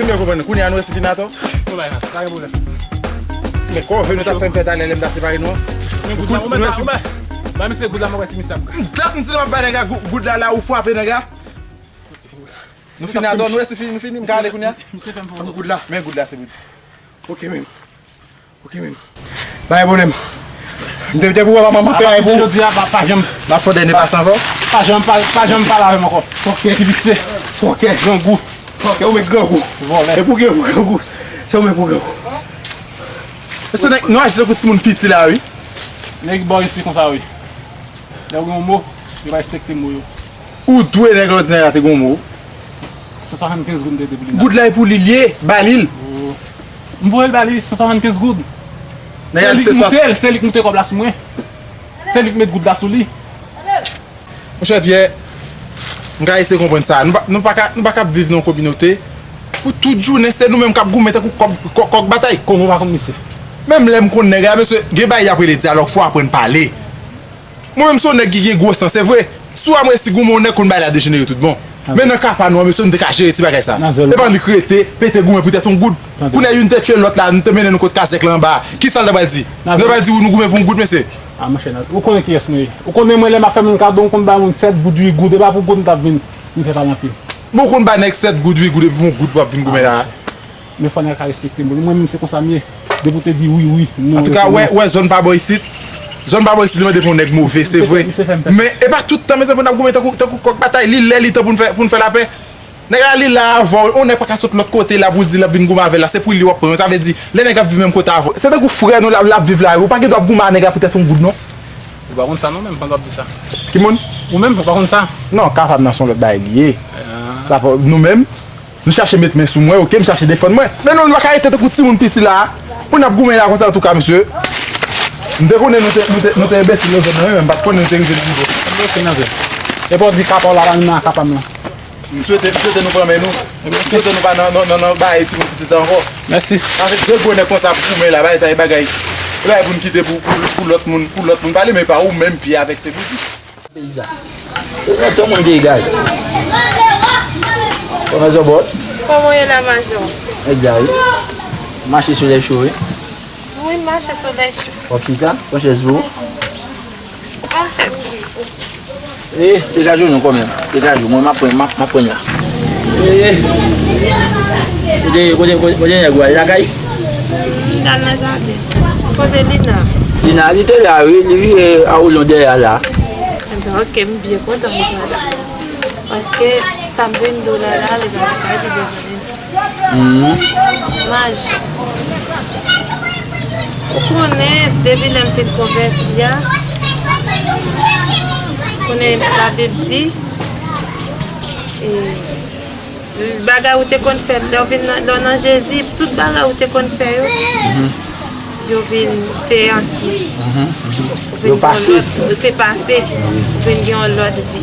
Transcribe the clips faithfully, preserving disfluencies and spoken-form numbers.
Mwen konprann. Kounye a nou resi fini atò. Ou bay nan, pa gen pwoblèm. Men kòve nou t ap fè m fè talè lè m ta separe nou an. Men goud la, ou mèt ba, ou mèt ba misye goud la, mwen wè si misye ap. M t ap, m di l m ap bay nèg la gou-, goud la, la ou frape nèg la. Nou fini atò, nou resi fini, nou fini, m ka ale kounye a. Misye fè m fè yon goud la. Men goud la, se pou di. Ok, men. Ok, men. Pa gen pwoblèm. M te, te pou wè manman fè pou. Jodi a, pa, pa janm. M ap fè dènye pase ankò. Pa janm, pa, pa janm pale avè m ankò. Ok. Ti visye. Ok. Grangou. Ok, ou met grangou. Vòlè. E pou grangou, grangou. Se ou met pou grangou. E se nèg, nou aji tankou timoun piti la, wi. Nèg bò isi konsa, wi. Lè yo gen yon mo, yo pa respekte mo yo. Ou dwe nèg lòdinè a te gen yon mo. San swasannkenz goud m te dwe pou li la. Goud la e pou li l ye, ba li l. M voye l ba li, san swasannkenz goud. Nèg la di se swa. Se li k moute l, se li k moute kòb la sou mwen. Se li k met goud la sou li. Monchè Pyè, m ka eseye konprann sa. Nou pa, nou pa ka, nou pa ka ap viv nan yon kominote pou tout jounen se nou menm k ap goumen tankou kòk, kòk, kòk batay. Konnen w pa konn misye. Menm lè m konn nèg la, mesye, gen bagay y ap rele dyalòg, fò w aprann pale. Mwen menm se yon nèg ki gen gwo san, se vre. Si w a m resi goumen, yon nèg konn bagay la dejenere tout bon. Men nan ka pa nou an, mesye, nou te ka jere ti bagay sa. Epa annik rete, pete goumen poutèt yon goud. Kounye a youn te tchwe lòt la, nou te mennen nou kot kazèk la anba. Kisa l ta pral di? Nou ta pral di nou goumen pou yon goud, mesye? A, monchè, ou konnen kiyès mwen ye. Ou konnen mwen, lè m ap fè moun kado, m konn bay moun sèt goud, uit goud, e pa pou goud m t ap vin, vin fè pale anpil. Bon, ou konn bay nèg sèt goud, uit goud, epi pou yon goud w ap vin goumen la a. Men fò nèg ka respekte m. Mwen menm se konsa m ye. Depi w te di wi, wi, non. Antouka, wè, wè zòn pa bò isit. Zòn pa bò isit, li mande pou yon nèg move, se vre. Men e pa tout tan, mezanmi, pou n ap goumen tankou, tankou kòk batay. Li lè, li tan pou n fè, pou n fè lapè. Nèg la, li la avè w. Yon nèg pa ka sot lòt kote la pou l di l ap vin goumen avè l la. Se pou li w ap pran. Sa vle di, lè nèg ap viv menm kote avè w. Se tankou frè nou l ap, l ap viv la. Ou pa gen dwa ap goumen a nèg la poutèt yon goud, non. Ou pa konn sa, non, menm, pandan w ap di sa. Ki moun? Ou menm, ou pa konn sa. Non, kapab nan se yon lòt bagay li ye. Sa pa, nou menm, Nou chache met men sou mwen, oke, m chache defann mwen. Men nou, nou pa ka rete tankou timoun piti la a. Pou n ap goumen la konsa, antouka, mesye. M te konnen nou te, nou te, nou te enbesil nan zòn nan, wi, men m pa t konnen nou te rive nan nivo sa. Enbesil nan zòn. Epa w di kapa w la, la, nou nan kapa m lan. M swete, m swete nou pran men nou. M swete nou pa nan, nan, nan, nan bagay timoun piti sa ankò. Mèsi. Paske de gwo nèg konsa ap goumen la, bagay sa e bagay. E bagay pou n kite pou, pou, pou lòt moun, pou lòt moun pale, men pa ou menm Pyè avèk se pou di. Peyizan. Yo pran tan moun te egare. Kòman zòbòt? Kòman w ye la, majò? Egare. Mache solèy cho, wi. Wi, mache solèy cho. W ap chita? Pran chèz pou ou. Pran chèz pou ou. E, degaje w non kanmenm. Degaje w. Mwen, m ap pran, m ap, m ap pran yon. E, kote, kote, kote nèg ou a? Li lakay? Li al nan jaden. Kote Lina? Lina, li te la, wi. Li vire a woulon dèyè a la. Enben, oke, m byen kontan pou tande. Paske sa m vin di w la, la, li pa lakay, li devan li. Mhm. Maj. Ou konnen, depi lè m fin konvèti a, konnen Labib di, e, bagay ou te konn fè, lè w vin nan, lè w nan Jezi, tout bagay ou te konn fè yo, mhm, yo vin, se ansyen. Mhm, mhm. Ou vin gen yon lòt, se pase. Wi. Ou vin gen yon lòt vi.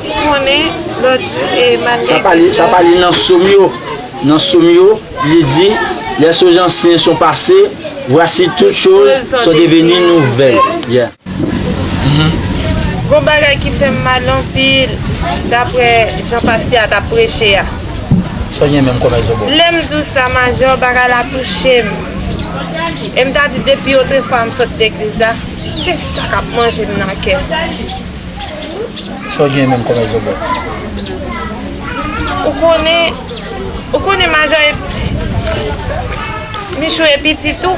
Ou konnen, lòt, e, malgre sa pale, sa pale nan Sòm yo. Nan Sòm yo, li di, les choses anciennes sont passées, voici toutes choses sont devenues nouvelles. Yeah. Mhm. Gon bagay ki fè m mal anpil, daprè jan pastè a t ap preche a. Sa w gen menm kòm egzanp? Lè m di w sa, majò, bagay la touche m. E m ta di depi otrefwa m sot legliz la, se sa k ap manje m nan kè. Sa w gen menm kòm egzanp? Ou konnen, ou konnen majò e, Michou e pitit ou.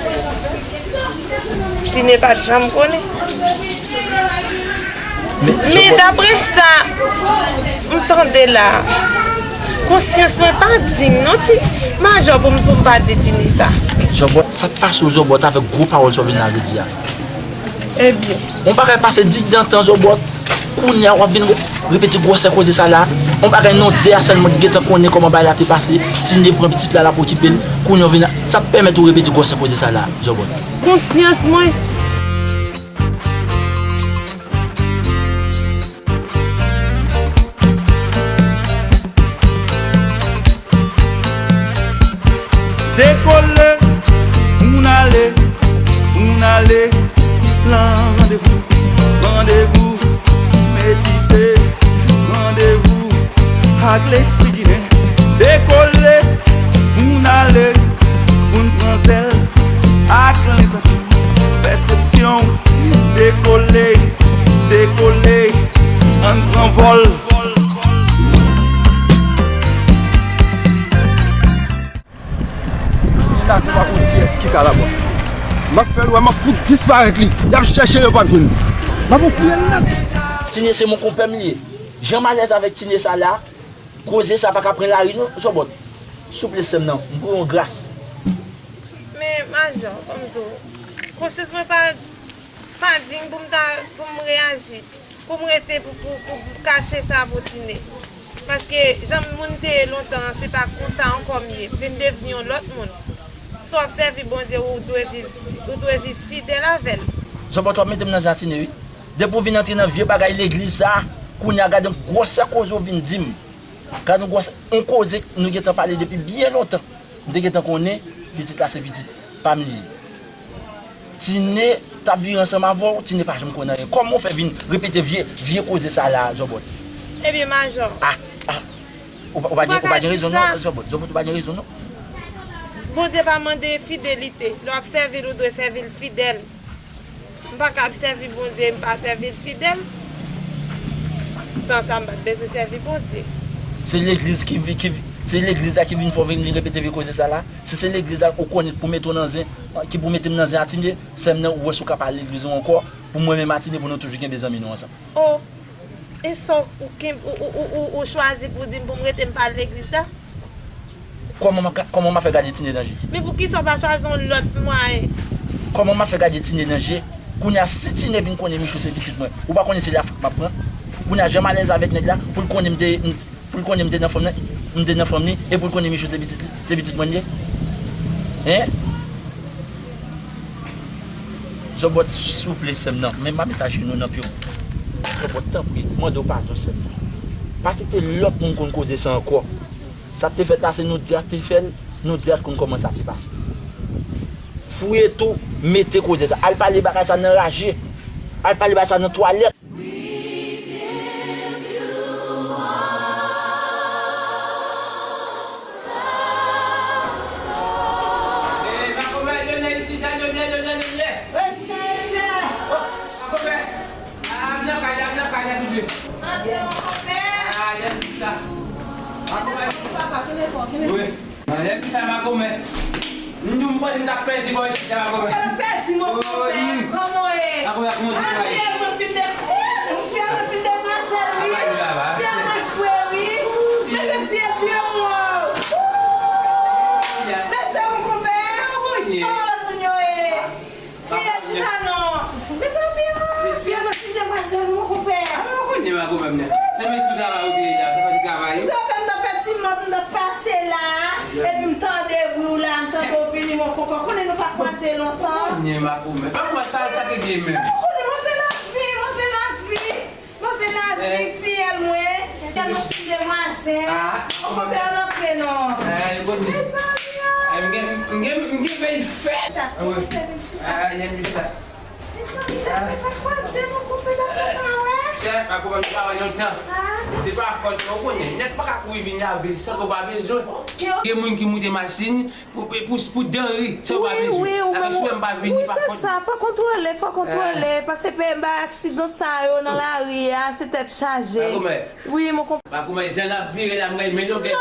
Tine pa t janm konnen. Men, men dapre sa m tande la, konsyans mwen pa diy non, ti majò, pou m, pou m pa di Tine sa. Zòbòt, sa k pase w, Zòbòt, avèk gwo pawòl sa w vin la jodi a? Ebyen. Yon bagay pase dis dan tan, Zòbòt. Kounye a w ap vin re-, repete gwosè koze sa la. Yon bagay nan de a sèlman ki gentan konnen kòman bagay la te pase. Tine pran pitit la, l ap okipe l. Kounye a w vin, sa pèmèt ou repete gwosè koze sa la, Zòbòt. Konsyans mwen. Dekole, moun ale, moun ale, lan randevou, randevou, medite, randevou, Ak lespri ginen, dekole, pou n ale, pou n pran zèl, ak lentansyon, pèsepsyon, dekole, dekole, ann pran vòl. Nèg la, se pa konn kiyès ki ka la bò. M ap fè l wè, m ap fout disparèt li. Y ap chèche, yo p ap jwenn li. M ap fout fouye l nèt. Tine se mon konpè m li ye. Jan m alèz avèk Tine sa la, koze sa pa ka pran lari non, Zòbòt. Souple sè m nan, m pou yon gras. Men, Majò, ban m di w, konsyans mwen pa, pa diy pou m ta, pou m reyaji. Pou m rete pou, pou, pou, pou kache sa pou Tine. Paske jan moun te ye lontan an, se pa konsa ankò m ye. M vin devni yon lòt moun. Si w ap sèvi Bondye, ou dwe viv, ou dwe viv fidèl avè l. Zòbòt, w ap mete m nan zen a Tine, wi. Depi w vin antre nan vye bagay legliz sa a, kounye a gade gwosè koze w vin di m. Gade gwosè, yon koze nou gentan pale depi byen lontan. M te gentan konnen pitit la se pitit pa m li ye. Tine t ap viv ansanm avè w, Tine pa janm konn anyen. Kòman w fè vin repete vye, vye koze sa la, Zòbòt? Ebyen, Majò. Ah, ah. Ou pa, ou pa gen, ou pa gen rezon non, Zòbòt. Zòbòt, ou pa gen rezon non. Bondye pa mande fidelite. Lè w ap sèvi l, ou dwe sèvi l fidèl. M pa kab sèvi Bondye, m pa sèvi l fidèl. Tan sa, m pa t bezwen sèvi Bondye. Se legliz ki vi-, ki vi-, se legliz la ki vin fè w vin repete vye koze sa la. Si se legliz la ou konnen pou mete w nan zen, ki pou mete m nan zen a Tine, sè m nan, ou wè si w ka pa al legliz ou ankò, pou mwen menm a Tine, pou nou toujou kenbe zanmi nou ansanm. Oh, e sa w, ou, ou, ou, ou, ou, ou chwazi pou di m pou m rete m pa al legliz la? Kòman m ap ga-, kòman m ap fè gade Tine nan je? Men poukisa w pa chwazi yon lòt mwayen? Kòman m ap fè gade Tine nan je? Kounye a, si Tine vin konnen Michou se pitit mwen, ou pa konnen se li a fout m ap pran? Kounye a, jan m alèz avèk nèg la, pou l konnen m te, m, pou l konnen m te nan fanm nan, m te nan fanm li, e pou l konnen Michou se pitit li, se pitit mwen li ye? Hein? Zòbòt, souple, sè m nan, men m ap met ajenou nan pye w. Zòbòt, tanpri, mande w padon, sè m nan. Pa kite lòt moun konn koze sa ankò. Sa k te fèt la, se nou de a k te fè l, nou de a k konn kòman sa te pase. Fouye tou, mete koze sa. Al pale bagay sa nan raje. Al pale bagay sa nan twalèt. Eh, Makomè, Lyonè isit la, Lyonè, Lyonè, Lyonè. Wi, sè, sè. Oh, Makomè. Ah, m nan kay la, m nan kay la, souple. Antre, mon konpè. Ah, lè m di sa. Makomè. Papa, kenbe kò, kenbe kò. Wi. Lè m di sa, Makomè. M di w m panse m t ap pèdi bò isit la, Makomè. Ou t ap pèdi, mon konpè. Wi. Kòman w ye? Makomè, kòman w ye? Afè mwen fin de, afè mwen fin demwazèl, wi. Afè mwen fre, wi. Men se fiyèl pye mwen. Men se mon konpè, wi. Kòman lòt moun yo ye? Fiyèl chita non. Mezanmi, fiyèl mwen fin demwazèl, mon konpè. Ah, mwen konnen, Makomè, m nan. Se men sou travay ou te ye la, travay, travay. Tout afè m t ap fè ti mòd, m t ap pase la, epi m tande bri w la, m tande w vini, mon konpè. Konnen nou pa kwaze lontan. Konnen, Makomè. Makomè, sa, sa ki gen menm? Mwen konnen, mwen fè lavi, mwen fè lavi. Move lavi, fiyèl mwen. Fiyèl mwen fin demwazèl. Ah, mon konpè, ann antre non. Mezanmi, ah. M gen, m gen, m gen bèl fèt. Mezanmi, lavi pa kwaze, mon konpè, lavi pa wè. Chè, pa konpè, m pa wè lontan. Se pa fòs, ou konnen. Nèg pa ka kouri vin lave san ke w pa bezwen. Gen moun ki moute machin, Pou, pou, pou danri, sa w pa bezwen. Wi, wi, ou konprann. Wi, se sa, fò kontwole, fò kontwole. Paske pe bay aksidan sa yo nan lari a, se tèt chaje. Makomè. Wi, mon konpè. Makomè, jan l ap vire la, m renmen non, gèt.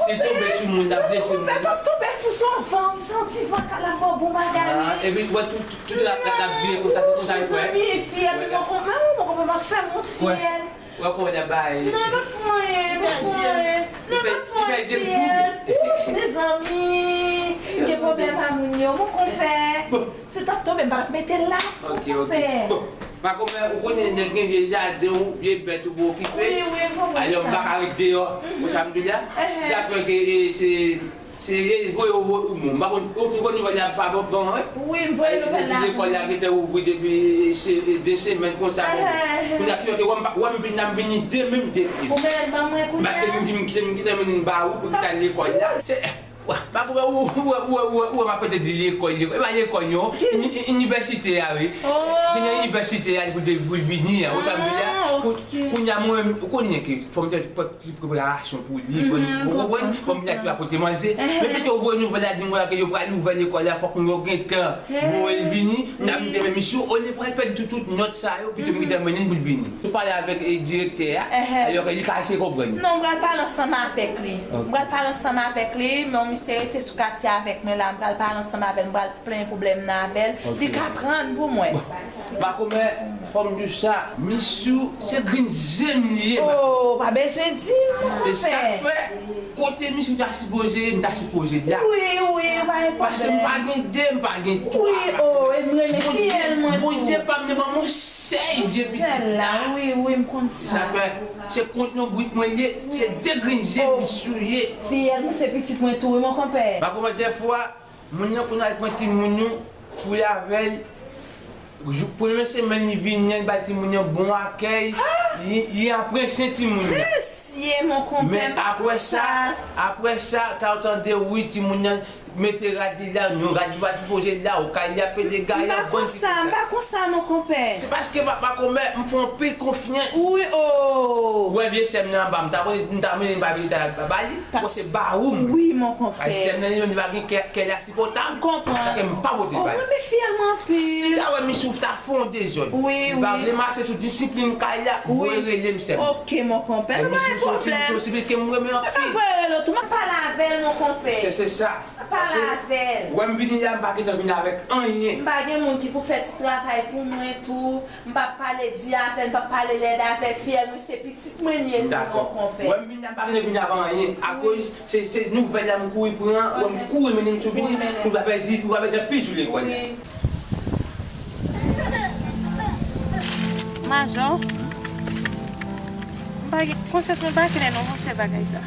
Si l tonbe sou moun, l ap blese moun. Mon konpè, pa tonbe sou son van, m santi van k al ap ba w bon bagay, wi. Epi, wè, tout, tout, tout la, la, l ap vire konsa, se konsa l fè. Mezanmi, fiyèl, mon konpè, mon konpè, m ap fè mont fiyèl. Wè kòman l ap bay. Non, l ap fè anyen, l ap fè anyen. Non, l ap fè anyen, fiyèl. Wouch, mezanmi. M gen pwoblèm a moun yo, mon konpè. Si l t ap tonbe, m pa t ap mete l la, mon konpè. Bon, Makomè, ou konnen nèg gen vye jaden ou, vye bèt ou pou okipe. Wi, wi, m konprann sa. Alò, m pa ka ret deyò, ou sa m di la. Sa fè ke, e, se Se, e, voye ou, ou, ou, m pa konn, ou, ou konn nouvèl la pa bon, bon, wi. Wi, m voye nouvèl la. Lekòl la gentan ouvri depi, se, de semèn konsa, bon. Kounye a, kilè ke wè m pa, wè m vin la, m vini de menm de pye. Ou mèt ban mwen kounye a. Paske m di m kite, m kite mennen l ba ou pou l ta lekòl la. Se, wè, pa konpè, ou, ou, ou, ou, ou, ou, m ap pete di lekòl, lekòl. E pa lekòl, non. Ini-, inivèsite a, wi. Se nan inivèsite a pou te, pou vini a, ou sa m di la. Kounye a mwen menm, ou konnen ke fò m te fè ti preparasyon pou li, ou konprann? Fò m vin ak la pote manje. Men piske ou voye nouvèl la, di mwen ke yo pral ouvè lekòl la, fòk mwen yo gentan voye l vini. N ap di men misye, olye pral pèdi tout, tout nòt sa yo, pito m gentan mennen l pou l vini. Ou pale avèk, eh, direktè a, alò ke li ka eseye konprann. Non, m pral pale ansanm avèk li. M pral pale ansanm avèk li, men misye rete sou katye avèk mwen la, m pral pale ansanm avè l, m pral plenyen pwoblèm nan avè l. Li ka prann pou mwen. Makomè, fò m di w sa, misye se grenn zen m li ye. Oh, pa bezwen di m, monpè. E sa k fè, kote misye ta sipoze ye, m ta sipoze la. Wi, wi, ou pa gen pwoblèm. Paske m pa gen de, m pa gen twa. Wi, oh, e m renmen fiyèl mwen tou. Bondye pa m nan ban m yon sèl je pitit la. Sèl la, wi, wi, m konn sa. Sa fè, se kont yon brit mwen ye, se de grenn je misye ye. Fiyèl mwen se pitit mwen tou, wi, mon konpè. Makomè, dèfwa, moun nan konn al pran timoun yo pou l avè l. Jou, premye semèn li vini an, li bay timoun yo bon akèy. Li, li apre se timoun nan. Mesye, mon konpè, m pa konn sa. Men apre sa, apre sa, ta w tande, wi, timoun nan mete rad li la, yon rad li pa sipoze la, ou kay li ap pede gaye. M pa konn sa, m pa konn sa, mon konpè. Se paske m ap makomè, m fè anpil konfyans. Wi, oh. Ou wè vye sè m nan anba, m ta, m ta mennen m pa vye ta ba li. Ou se bawou m. Wi, mon konpè. Ay, sè m nan li menm, li pa gen kè, kè la sipòtab. M konprann. Sa fè m pa pote l ba li. Oh, mwen, men fiyèl mwen anpil. Si l ta wè misye ta fè yon dezòd. Wi, wi. Li pa vle mache sou disiplin kay la, voye rele m sè m. Ok, mon konpè. Ay, non, pa gen pwoblèm. Misye se yon ti, se yon ti pitit ke m renmen anpil. Voye rele w tou, m ap pale avè l, mon konpè. Se, se sa. Pale avè l. Wè m vini la, m pa gentan vini avèk anyen. M pa gen moun ki pou fè ti travay pou mwen tou. M p ap pale di avè l, m p ap pale lèd avè l. Fiyèl mwen se pitit mwen li ye tou, mon konpè. Wè m vini la, m pa gentan vini avèk anyen. Akoz se, se nouvèl la m kouri pran, wè m kouri mennen misye vini, pou l pa pèdi, pou l pa pèdi anpil jou lekòl la. Majò, m pa gen konsyans mwen pa klè non, mwen fè bagay sa.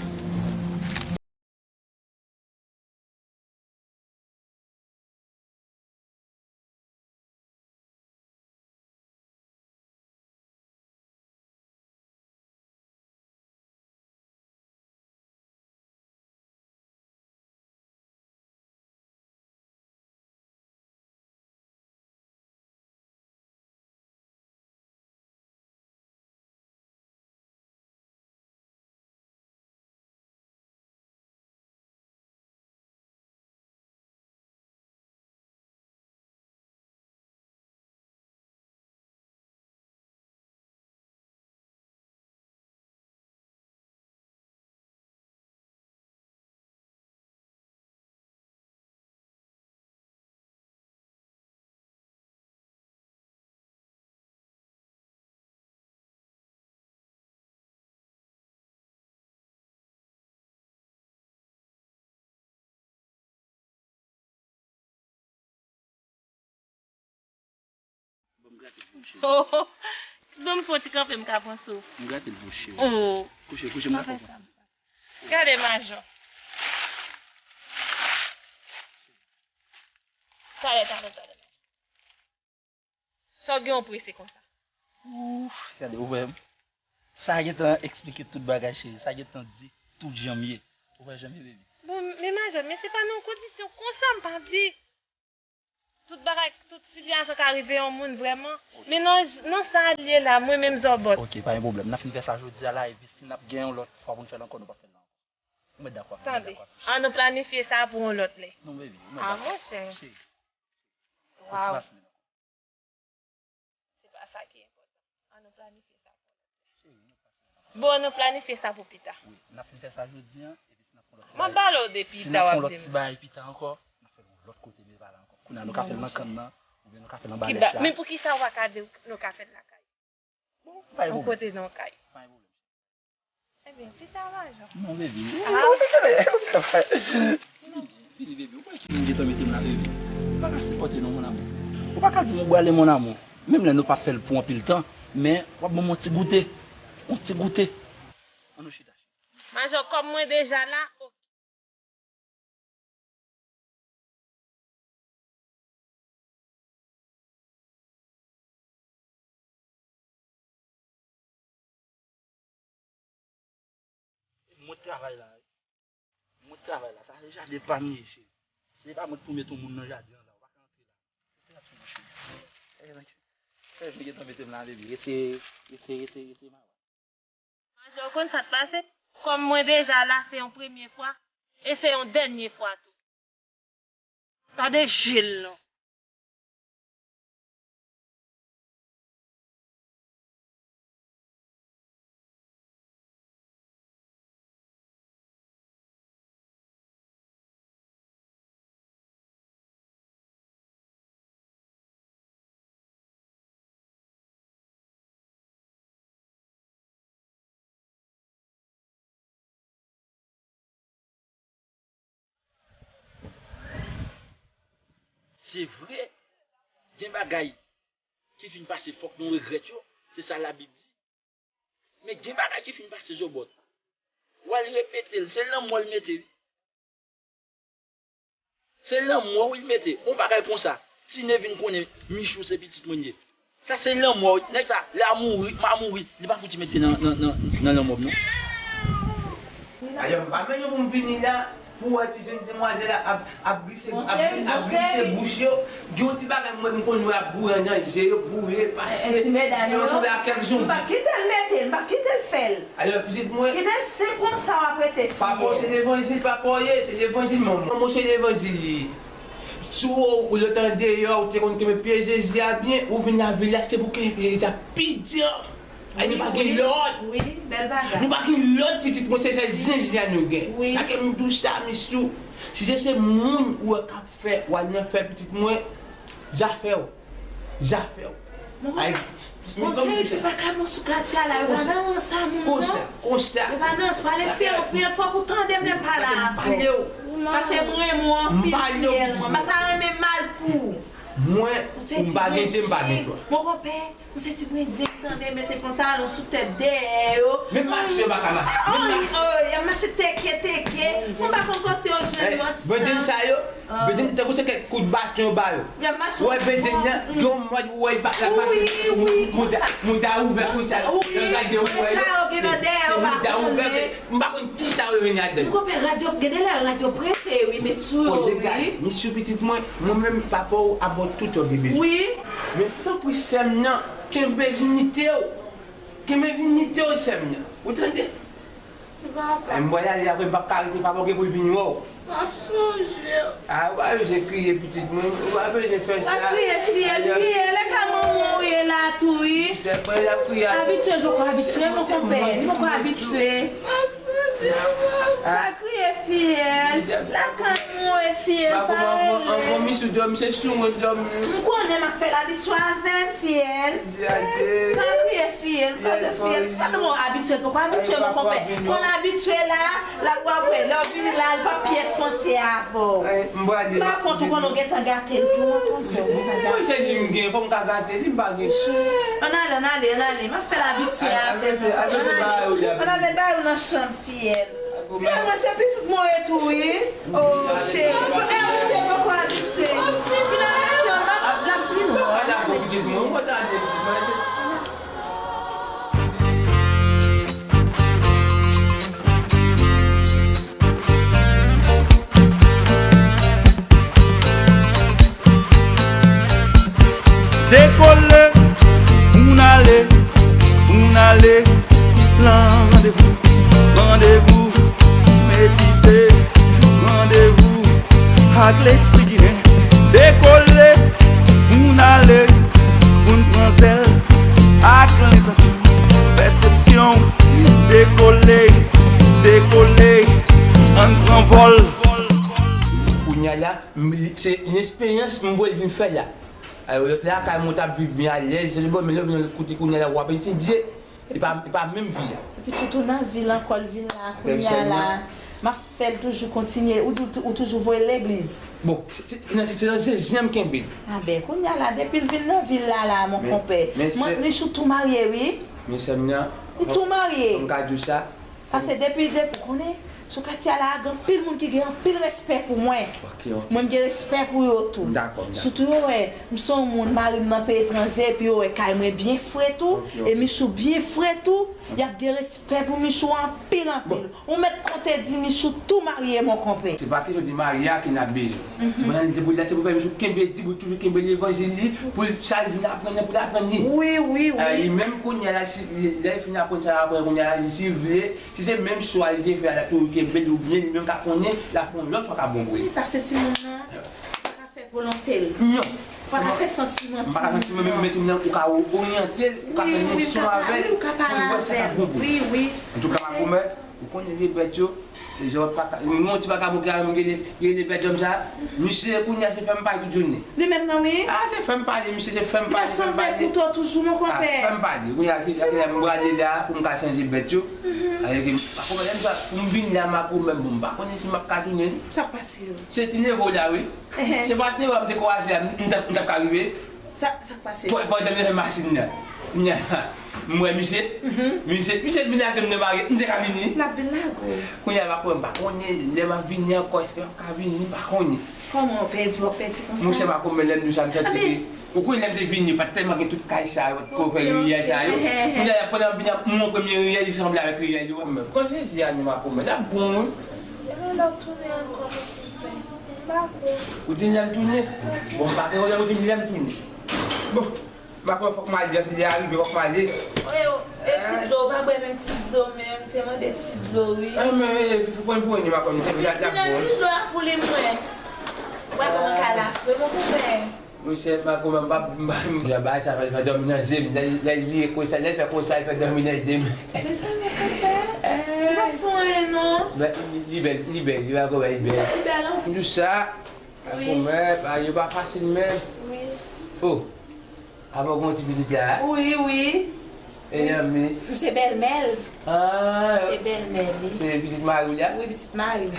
Bon, m grate l pou w, cheri. Oh, bon, m fè yon ti kanpe, m ka pran souf. M grate l pou w, cheri. Oh. Kouche, kouche, m ka pran souf. Gade, Majò. Talè, talè, talè. Sa w gen w prese konsa? Ouf, gade, ou wè m. Sa gentan eksplike tout bagay, cheri. Sa gentan di tout jan m ye. Ou wè jan m ye, baby. Bon, men Majò, men se pa nan yon kondisyon konsa m pa di. Tout bagay, tout sitiyasyon ka rive yon moun vrèman. Men nan, nan sa l ye la, mwen menm zòbòt. Ok, pa gen pwoblèm. N ap fin fè sa jodi a la, epi si n ap gen yon lòt fwa pou n fè l ankò, nou p ap fè l la ankò. Ou mèt dakò avè m, ou mèt dakò avè m. An nou planifye sa pou yon lòt lè. Non, baby, ou mèt dakò. Ah, monchè. Cheri. Fòk ti pa simen ankò. Se pa sa ki enpòtan. An nou planifye sa pou lòt lè. Bon, an nou planifye sa pou pita. Wi, n ap fin fè sa jodi a, epi si n ap fè yon lòt ti bagay. M ap pale w de pita, w ap di m. Si n ap fè yon lòt ti bagay pita ankò, n ap fè l yon lòt kote, men pa la ankò. Kounye a, nou ka fè l nan kann nan, oubyen nou ka fè l anba nèch la. Men poukisa w pa ka di nou ka fè l lakay? Bon, pa gen pwoblèm. Yon kote nan kay. Pa gen pwoblèm. Ebyen, pita, Majò. Non, baby. Ah. Vini, baby. Ou wè ki moun gentan mete m la, baby? Ou pa ka sipòte non, mon amour. Ou pa ka di m ou bwale, mon amour. Menm lè nou pa fè l pou anpil tan, men w ap ban m yon ti goute. Yon ti goute. Ann nou chita. Majò, kòm mwen deja la, ok. Mwen travay la wi. Mwen travay la. Sa se jaden pa m ye, cheri. Se pa mwen ki pou mete yon moun nan jaden an la. Ou pa ka antre la. Retire ap sou mwen, cheri. Eh, thank you. Fè yo gentan mete m la, baby. Retire, retire, retire, retire. Majò, w konn sa k pase? Kòm mwen deja la, se yon premye fwa, e se yon dènye fwa tou. Tande je l non. Se vre, gen bagay ki fin pase, fòk nou regrèt yo, se sa Labib di. Men gen bagay ki fin pase, Zòbòt. W al repete l, se lanmò l mete, wi. Se lanmò wi l mete. Yon bagay konsa. Tine vin konnen Michou se pitit mwen l ye. Sa se lanmò wi. Nèg sa, lè a mouri, m a mouri. Li pa fouti mete nan, nan, nan, nan lanmò m non. Dayè, m pa menm pou m vini la, pou wè ti jenn demwazèl la ap, ap glise, ap, ap glise bouch yo. Gen yon ti bagay mwen m konn wè ap boure anndan je yo, boure, pase. Ti medam yo, yo sanble ak kèk zonbi. M p ap kite l mete l, m p ap kite l fè l. Alò, pitit mwen. Kite se konsa w ap rete fiyèl. Papa w se levanjil, papa w ye, se levanjil, manman w se levanjil li ye. Si w, ou lòt andeyò, ou te konn kenbe pye Jezi a byen, ou vin lavil la, se pou kenbe pye Jezi a pi di. Ay, nou pa gen lòt. Wi, bèl bagay. Nou pa gen lòt, pitit mwen, se sèl Jezi a nou gen. Wi. Sa ke m di w sa, Michou, si se, se moun ou wè k ap fè, w al nan fè, pitit mwen, zafè w. Zafè w. Ay, konsèy ti vakabon sou katye a la, yo pa nan sa moun non. Konsa, konsa. Yo pa nan, pale fiyèl, fiyèl, fòk ou tande m lè m pale avè w. Pase m renmen w anpil fiyèl mwen. M pa ta renmen mal pou ou. Mwen, ou se ti bredjin. Mon konpè, ou se ti bredjin, tande, mete pantalon sou tèt dèyè yo. Menm mache yo pa ka mache. Ay, ay, y ap mache teke, teke. Mwen pa konn kote yo jwenn yo ti sa. Bredjin sa yo, bredjin tankou se kèk kout baton yo ba yo. Ou wè bredjin nan, gen yon mòd ou wè l pa ka mache. Mouda, mouda ouvè konsa, yo gade ou wè yo. Se mouda ouvè, m pa konn kisa yo rele ladan. Mon konpè, rad yo, gen de lè rad yo prete wi, met sou yo wi. Poze gad, met sou pitit mwen, mwen menm papa w ap ba w tout yon bebe. Wi. Men tanpri sè m nan, kenbe vinite w. Kenbe vinite w sè m nan. Ou tande? Papa. Ay, m pral ale apre, m p ap ka rete, papa w gen pou l vin wè w. M ap sonje w. A, ou pa bezwen kriye, pitit mwen. Ou pa bezwen fè sa. Pa kriye, fiyèl, fiyèl. E ka manman w ye la tou, wi. Abitye, l poko abitye, mon konpè. Li poko abitye. Pa kriye, fiyèl. Lakay mwen, fiyèl, pa rele. M konnen m ap fè l abitye avè m, fiyèl. Pa kriye, fiyèl, pa kriye, fiyèl. Gade mwen, abitye, poko abitye, mon konpè. Konn abitye la, l ap wè apre, lè w vini la, li p ap pyès panse avè w. M pa kont ou konnen w gentan gate l tou, mon konpè, w gentan gate l. Mwen se li m gen, fò m ka gate li, m pa gen. Ann ale, ann ale, ann ale, m ap fè l abitye avè nou. Ann al met bagay ou nan chanm, fiyèl. Fiyèl mwen se pitit mwen ye tou wi. O cheri, e ou se poko abitye. L ap vin wè w. Dekole, moun ale, moun ale, lan randevou, randevou, medite, randevou ak lespri ginen. Dekole, moun ale, moun pran zèl ak lentansyon, pèsepsyon, dekole, dekole, ann pran vòl. Kounya la, m, se yon eksperyans m voye vin fè la. Alò, lòt la, kay mwen t ap viv byen alèz, se bon, men lè w vin kote kounya la, w ap etidye, e pa, e pa menm vi a. Epi sitou nan vil ankò, l vin la, kounya la, m ap fè l toujou kontinye, ou, ou, ou toujou voye l legliz. Bon, se, se, se nan Jezi a m kenbe l. A ben, kounya la, depi l vin nan vil la, la, mon konpè. Mwen, Michou tou marye, wi. Men sè m nan, li tou marye. Fò m ka di w sa. Paske depi, depi, konnen, Sou katye a la, gen anpil moun ki gen anpil respè pou mwen. Ok, ok. Mwen, m gen respè pou yo tou. Dakò, dakò. Sitou yo wè, m se yon moun, mari m nan peyi etranje, epi yo wè kay mwen byen fre tou, ok, ok, e Michou byen fre tou, y ap gen respè pou Michou anpil, anpil. Bon. Ou mèt konte di Michou tou marye, mon konpè. Se pa kesyon de marye a ke n ap bezwen. Mhm. Se pa nan lide pou dat, se pou fè Michou kenbe dibout, toujou kenbe levanjil li, pou l, sa l vin aprann nan, pou l aprann li. Wi, wi, wi. Li menm kounye a la, si, lè l fin aprann sa l aprann kounye a la, li, si l vle, si se menm chwa li te fè a la, tou kenbe l, oubyen li menm ka konnen, l ap fè yon lòt chwa k ap bon pou li. Wi, sa se timoun nan. Pa ka fè volonte l. Non. Pa ka fè santiman timoun nan. M pa ka fè santiman, men, men timoun nan, ou ka oryante l, ou ka fè leson avè l, pou l wè sa k ap bon pou li. Wi, wi. Antouka, makomè, ou konnen vye bèt yo, e jan w pa ka, nou, yon ti vakabon ki avè m, ki rele, ki rele bèt dòm sa, misye, kounye a, se fè m pale tout jounen. Li menm nan, wi. A, se fè m pale, misye, se fè m pale, fè m pale. Li sanble kouto toujou, mon konpè. A, fè m pale. Kounye a, se, se, m prale la, pou m ka chanje bèt yo. Mhm. Avèk, makomè, lè m sa, pou m vin la, makomè, bon, m pa konnen si m ap ka tounen. Sa k pase yo? Se ti nevo la, wi. Ehe. Se pa ti nevo a m te kwaze a, m t ap, m t ap ka rive. Sa, sa k pase? Pou, pandan m te fè machin nan. Kounye a, m wè misye. Mhm. Misye, misye vin lage m nan baryè, m te ka vini. L ap vin lage w. Kounye a, m pa konnen, m pa konnen, lè m ap vini ankò, èske m ap ka vini, m pa konnen. Kòman w pèdi, w ap pèdi konsa? Monchè, makomè, lè m di w sa, m santi ke, ou konnen lè m te vini, pa t tèlman gen tout kay sa yo, pa t ko fè riyèl sa yo. Ok, ok. Ehe, ehe. Kounye a, pandan m vini, m wè premye riyèl, li sanble avèk riyèl yo. Makomè, konn Jezi a non, makomè, l ap bon, wi. Epi lè w tounen ankò, m pa konn. Ou di m lè m tounen? Bon, m pa gen pwoblèm, ou di m lè m tounen. Bon, m pa kwè, fòk m ale, si lè a rive, fòk m ale. Oye, e ti dlo, ou pa bwè menm ti dlo, men m te mande ti dlo, wi. E, men, e, fò pran pou mwen, makomè, se vin ak ti dlo a pou li, mwen. Ou pa konn ka la fre, mon konpè. Monchè, makomè, m pa, m pa, m pa, bagay sa fè, fè dòmi nan je m. Lè, lè li ye konsa, lè l fè konsa, l fè dòmi nan je m. Men sa, mon konpè, li pa fè anyen, non. Men, li, li bèl, li bèl, li pa konpè, li bèl. Li bèl, non? M di sa, wi. Makomè, bagay yo pa fasil, men. Wi. Oh. Apa w gen yon ti pitit la? Wi, wi. E zanmi? M se bèlmè l. Ah, m se bèlmè li. Se pitit mari w la? Wi, pitit mari m.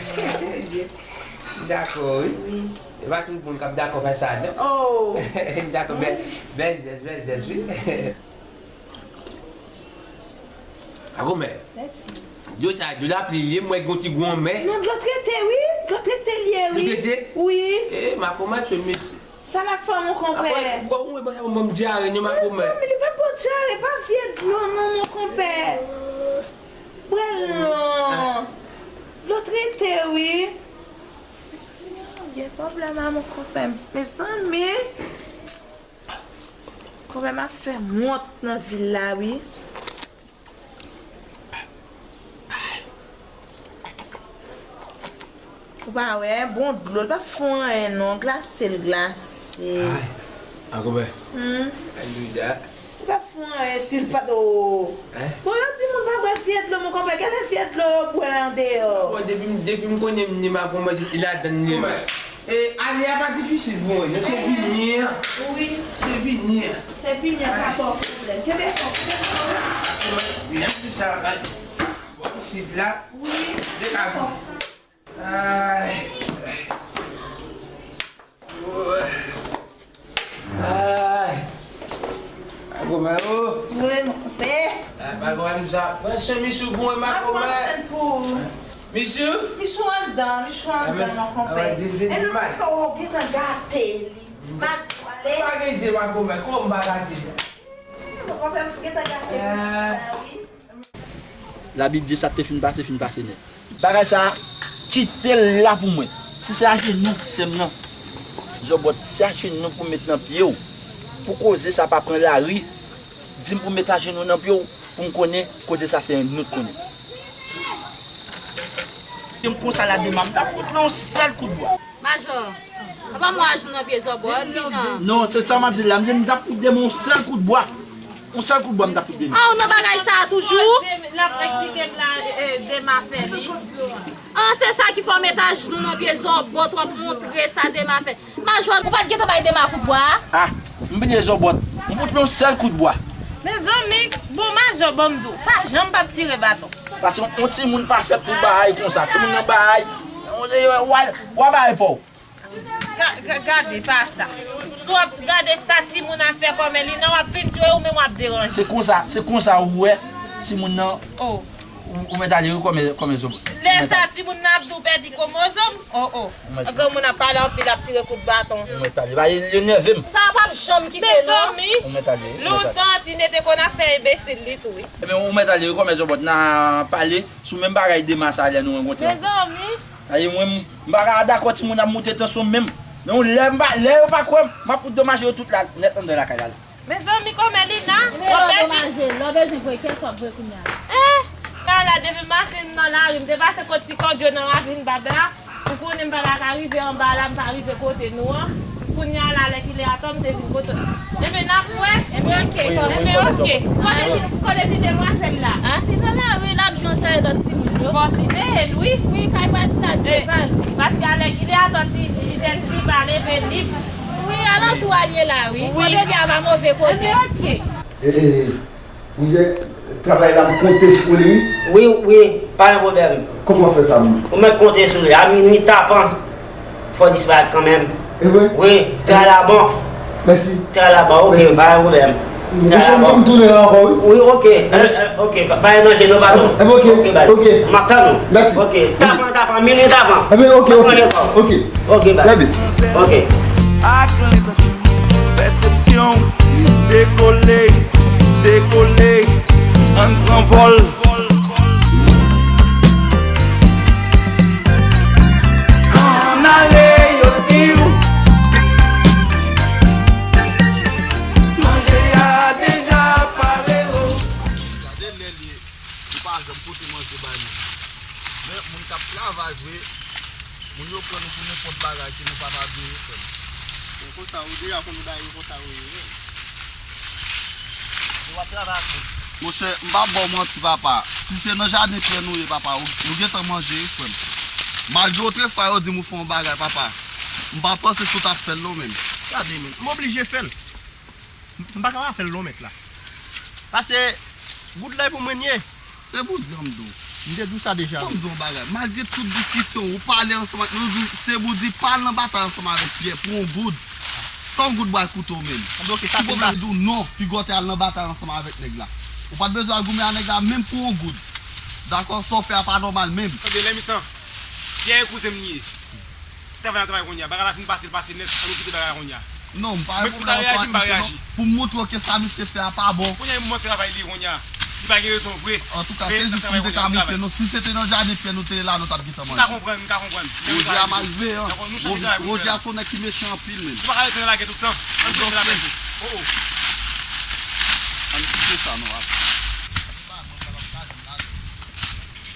Dakò, wi. Wi. E pa tout moun k ap dakò fè sa, non? Oh! Dakò, bèl, bèl jès, bèl jès, wi. Makomè. Mèsi. Dlo sa, dlo lapli li ye, m wè gen yon ti gou anmè. Non, dlo trete, wi. Dlo trete li ye, wi. Dlo trete? Wi. E, makomè, tchwe, mesye. Sa l ap fè, mon konpè? Apre, bon, ou wè, bon, sa ban m dyare, non, makomè. Mezanmi, li pa bon dyare, pa vye dlo, non, mon konpè. Bwè l, non. Dlo trete, wi. Mezanmi, gen pwoblèm a mon konpè. Mezanmi. Konpè m ap fè m wont nan vil la, wi. Ou pa wè, bon dlo, l pa fè anyen non, glase l glase. Ay, a konpè. Hmm. Ay, Louisa. Li pa fè anyen si l pa t, o. Hein? Bon, yo di moun pa bwè vye dlo, mon konpè, genlè vye dlo yo bwè andeyò. Bon, depi m, depi m konnen m ni makomè, li ladann li ye. E, ane a pa difisil pou mwen, non, se vini an. Wi. Se vini an. Se vini an, pa ba w pwoblèm. Kenbe fò, kenbe fò. Lè m di sa, ay, bon, isit la, wi, de ka vini. Ay. Ay. Makomè, o. Wi, mon konpè. Ay, makomè, m sa pran swen Michou pou mwen, makomè. Pran swen pou ou. Michou? Michou anndan, Michou anndan, mon konpè. Epi konsa, ou gentan gate li. M pa di w ale. M pa gen ide, makomè, kòman m pa gate li? Mon konpè, m gentan gate pitit la, wi. Labib di sa k te fin pase, fin pase nèt. Bagay sa a, kite l la pou mwen. Si se ajenou, sè m nan. Zòbòt, se ajenou pou m met nan pye w. Pou koze sa pa pran lari, di m pou m met ajenou nan pye w, pou m konnen koze sa se nou t konnen. M konsa la demen, m ta fout nan yon sèl kout bwa. Majò, papa mwen ajenou nan pye Zòbòt, kijan? Non, se sa m ap di la. M di m t ap fout demen yon sèl kout bwa. Yon sèl kout bwa m t ap fout demen. Ah, ou nan bagay sa a toujou? L ap eksplike m la, e, demen fè li. Ah, se sa ki fè w met ajenou nan pye Zòbòt, w ap montre sa demen fè. Majò, ou pa t gentan bay demen kout bwa a? Ah, m bliye Zòbòt. M fout yon sèl kout bwa. Mezanmi, bon, majò, ban m di w, pa janm p ap tire baton. Paske yon timoun pa fèt pou bagay konsa. Timoun nan bagay, w a, w a bagay pa w. Ga-, ga-, gade, pa sa. Si w ap gade sa timoun ap fè kòmè li nan, w ap vin jwe ou menm w ap deranje. Se konsa, se konsa ou wè timoun nan. Oh. Ou, ou mèt ale wi kòmè, kòmè Zòbòt. Lè sa timoun nan ap di w pèdi kwomozòm, o o. Granmoun ap pale anpil, ap tire kout baton. Ou mèt ale. Ba, li, li nève m. Sa p ap janm kite non. Mezanmi, ou mèt ale, ou mèt ale. Lontan Tine te konn ap fè enbesil li tou wi. Ebyen, ou mèt ale wi, kòmè Zòbòt, n a pale sou menm bagay demen sa lè nou rankontre ankò. Mezanmi. Ayi, mwen, m pa ka dakò timoun ap moute tansyon m menm. Non, lè m pa, lè yo pa kwè m, m ap fout domaje yo tout la, nèt anndan lakay la. Mezanmi, kòmè Lina, ou pèdi. Lè w bezwen voye kès, w ap voye kounye a. Eh, Lala, depi m ap vin nan lari, m te pase kot ti kandyo nan ravin Bab la. Ou konnen m pa ta ka rive anba la, m pa rive kote nou an. Kounye a la, lè kilè atò, m te vin kote. Ebyen, n ap wè. Ebyen, oke. Wi, wi, ebyen, oke. Kote ti, kote ti demwazèl la? Ah, li nan lari, l ap jwe ansanm ak lòt timoun yo. Fò siveye l, wi. Wi, kay vwazin nan devan l. Paske a lè kilè atò, ti, ti jèn fi pa leve li. Wi, alantou a l ye la, wi. Wi. Kote li a pa move kote. Ebyen, oke. E, e, e, ou wè, travay la, m konte sou li, wi. Wi, wi, pa gen pwoblèm. Kòman w fè sa, m? Ou mèt konte sou li. A minui tapan, fò w disparèt kanmenm. E vre? Wi, travay la bon. Mèsi. Travay la bon, oke, pa gen pwoblèm. Travay la bon. M tounen la ankò, wi. Wi, oke. E, e, oke, pa, pa gen danje, non, patwon. E, e, oke, oke, baz. Oke. M ap tann ou. Mèsi. Oke, tapan, tapan, minui tapan. Ebyen, oke, oke. Oke, baz. Oke. Trè byen. Oke. Ak lentansyon, pèsepsyon, dekole, dekole, ann pran vòl. Ann ale, yo di w. Manje a deja pare o. Gade lè l ye, nou pa janm pote manje ba nou. Men, moun k ap travay vre, moun yo pran nou pou nenpòt bagay ke nou pa ta vle, frè m. Bon, konsa, ou deja konn bagay yo konsa yo ye, wi. Yo ap travay ak nou. Monchè, m p ap ba w manti, papa. Si se nan jaden pyè nou ye, papa, ou, nou gentan manje, wi, frè m. Malgre otrefwa yo di m ou fè yon bagay, papa, m pa panse si w t ap fè l non, menm. Gade, menm. M oblije fè l. M pa ka pa fè l non, mèt la. Pase, goud la e pou mwen l ye. Se pou di an m di w. M te di w sa deja. Fò m di w yon bagay. Malgre tout diskisyon, ou pale ansanm ak nou, se pou di pa al nan batay ansanm avèk Pyè pou yon goud. Sa yon goud pral koute w menm? Ebyen, oke, sa se pa. Si Pyè di w non, piga w te al nan batay ansanm avèk nèg la. Ou pa t bezwen al goumen ak nèg la menm pou yon goud. Dakò, sa w fè a pa nòmal menm. Tande, Lèmisan. Pyè e kouzen m li ye. Travay nan travay kounye a. Bagay la fin pase, l pase nèt. Ann nou kite bagay la kounye a. Non, m pa reponn a yon sa misye non. Pou m montre w ke sa misye fè a pa bon. Kounye a, yon mòd travay li ye kounye a. Li pa gen rezon vre. Antouka, se jis pou m te ka montre nou. Si se te nan jaden pyè nou te ye la, nou t ap gentan manje. M ka konprann, m ka konprann. Wojè a malveyan. Wojè a se yon nèg ki mechan anpil, menm. Nou pa ka rete nan lagè tout tan. Ann kite sa, non.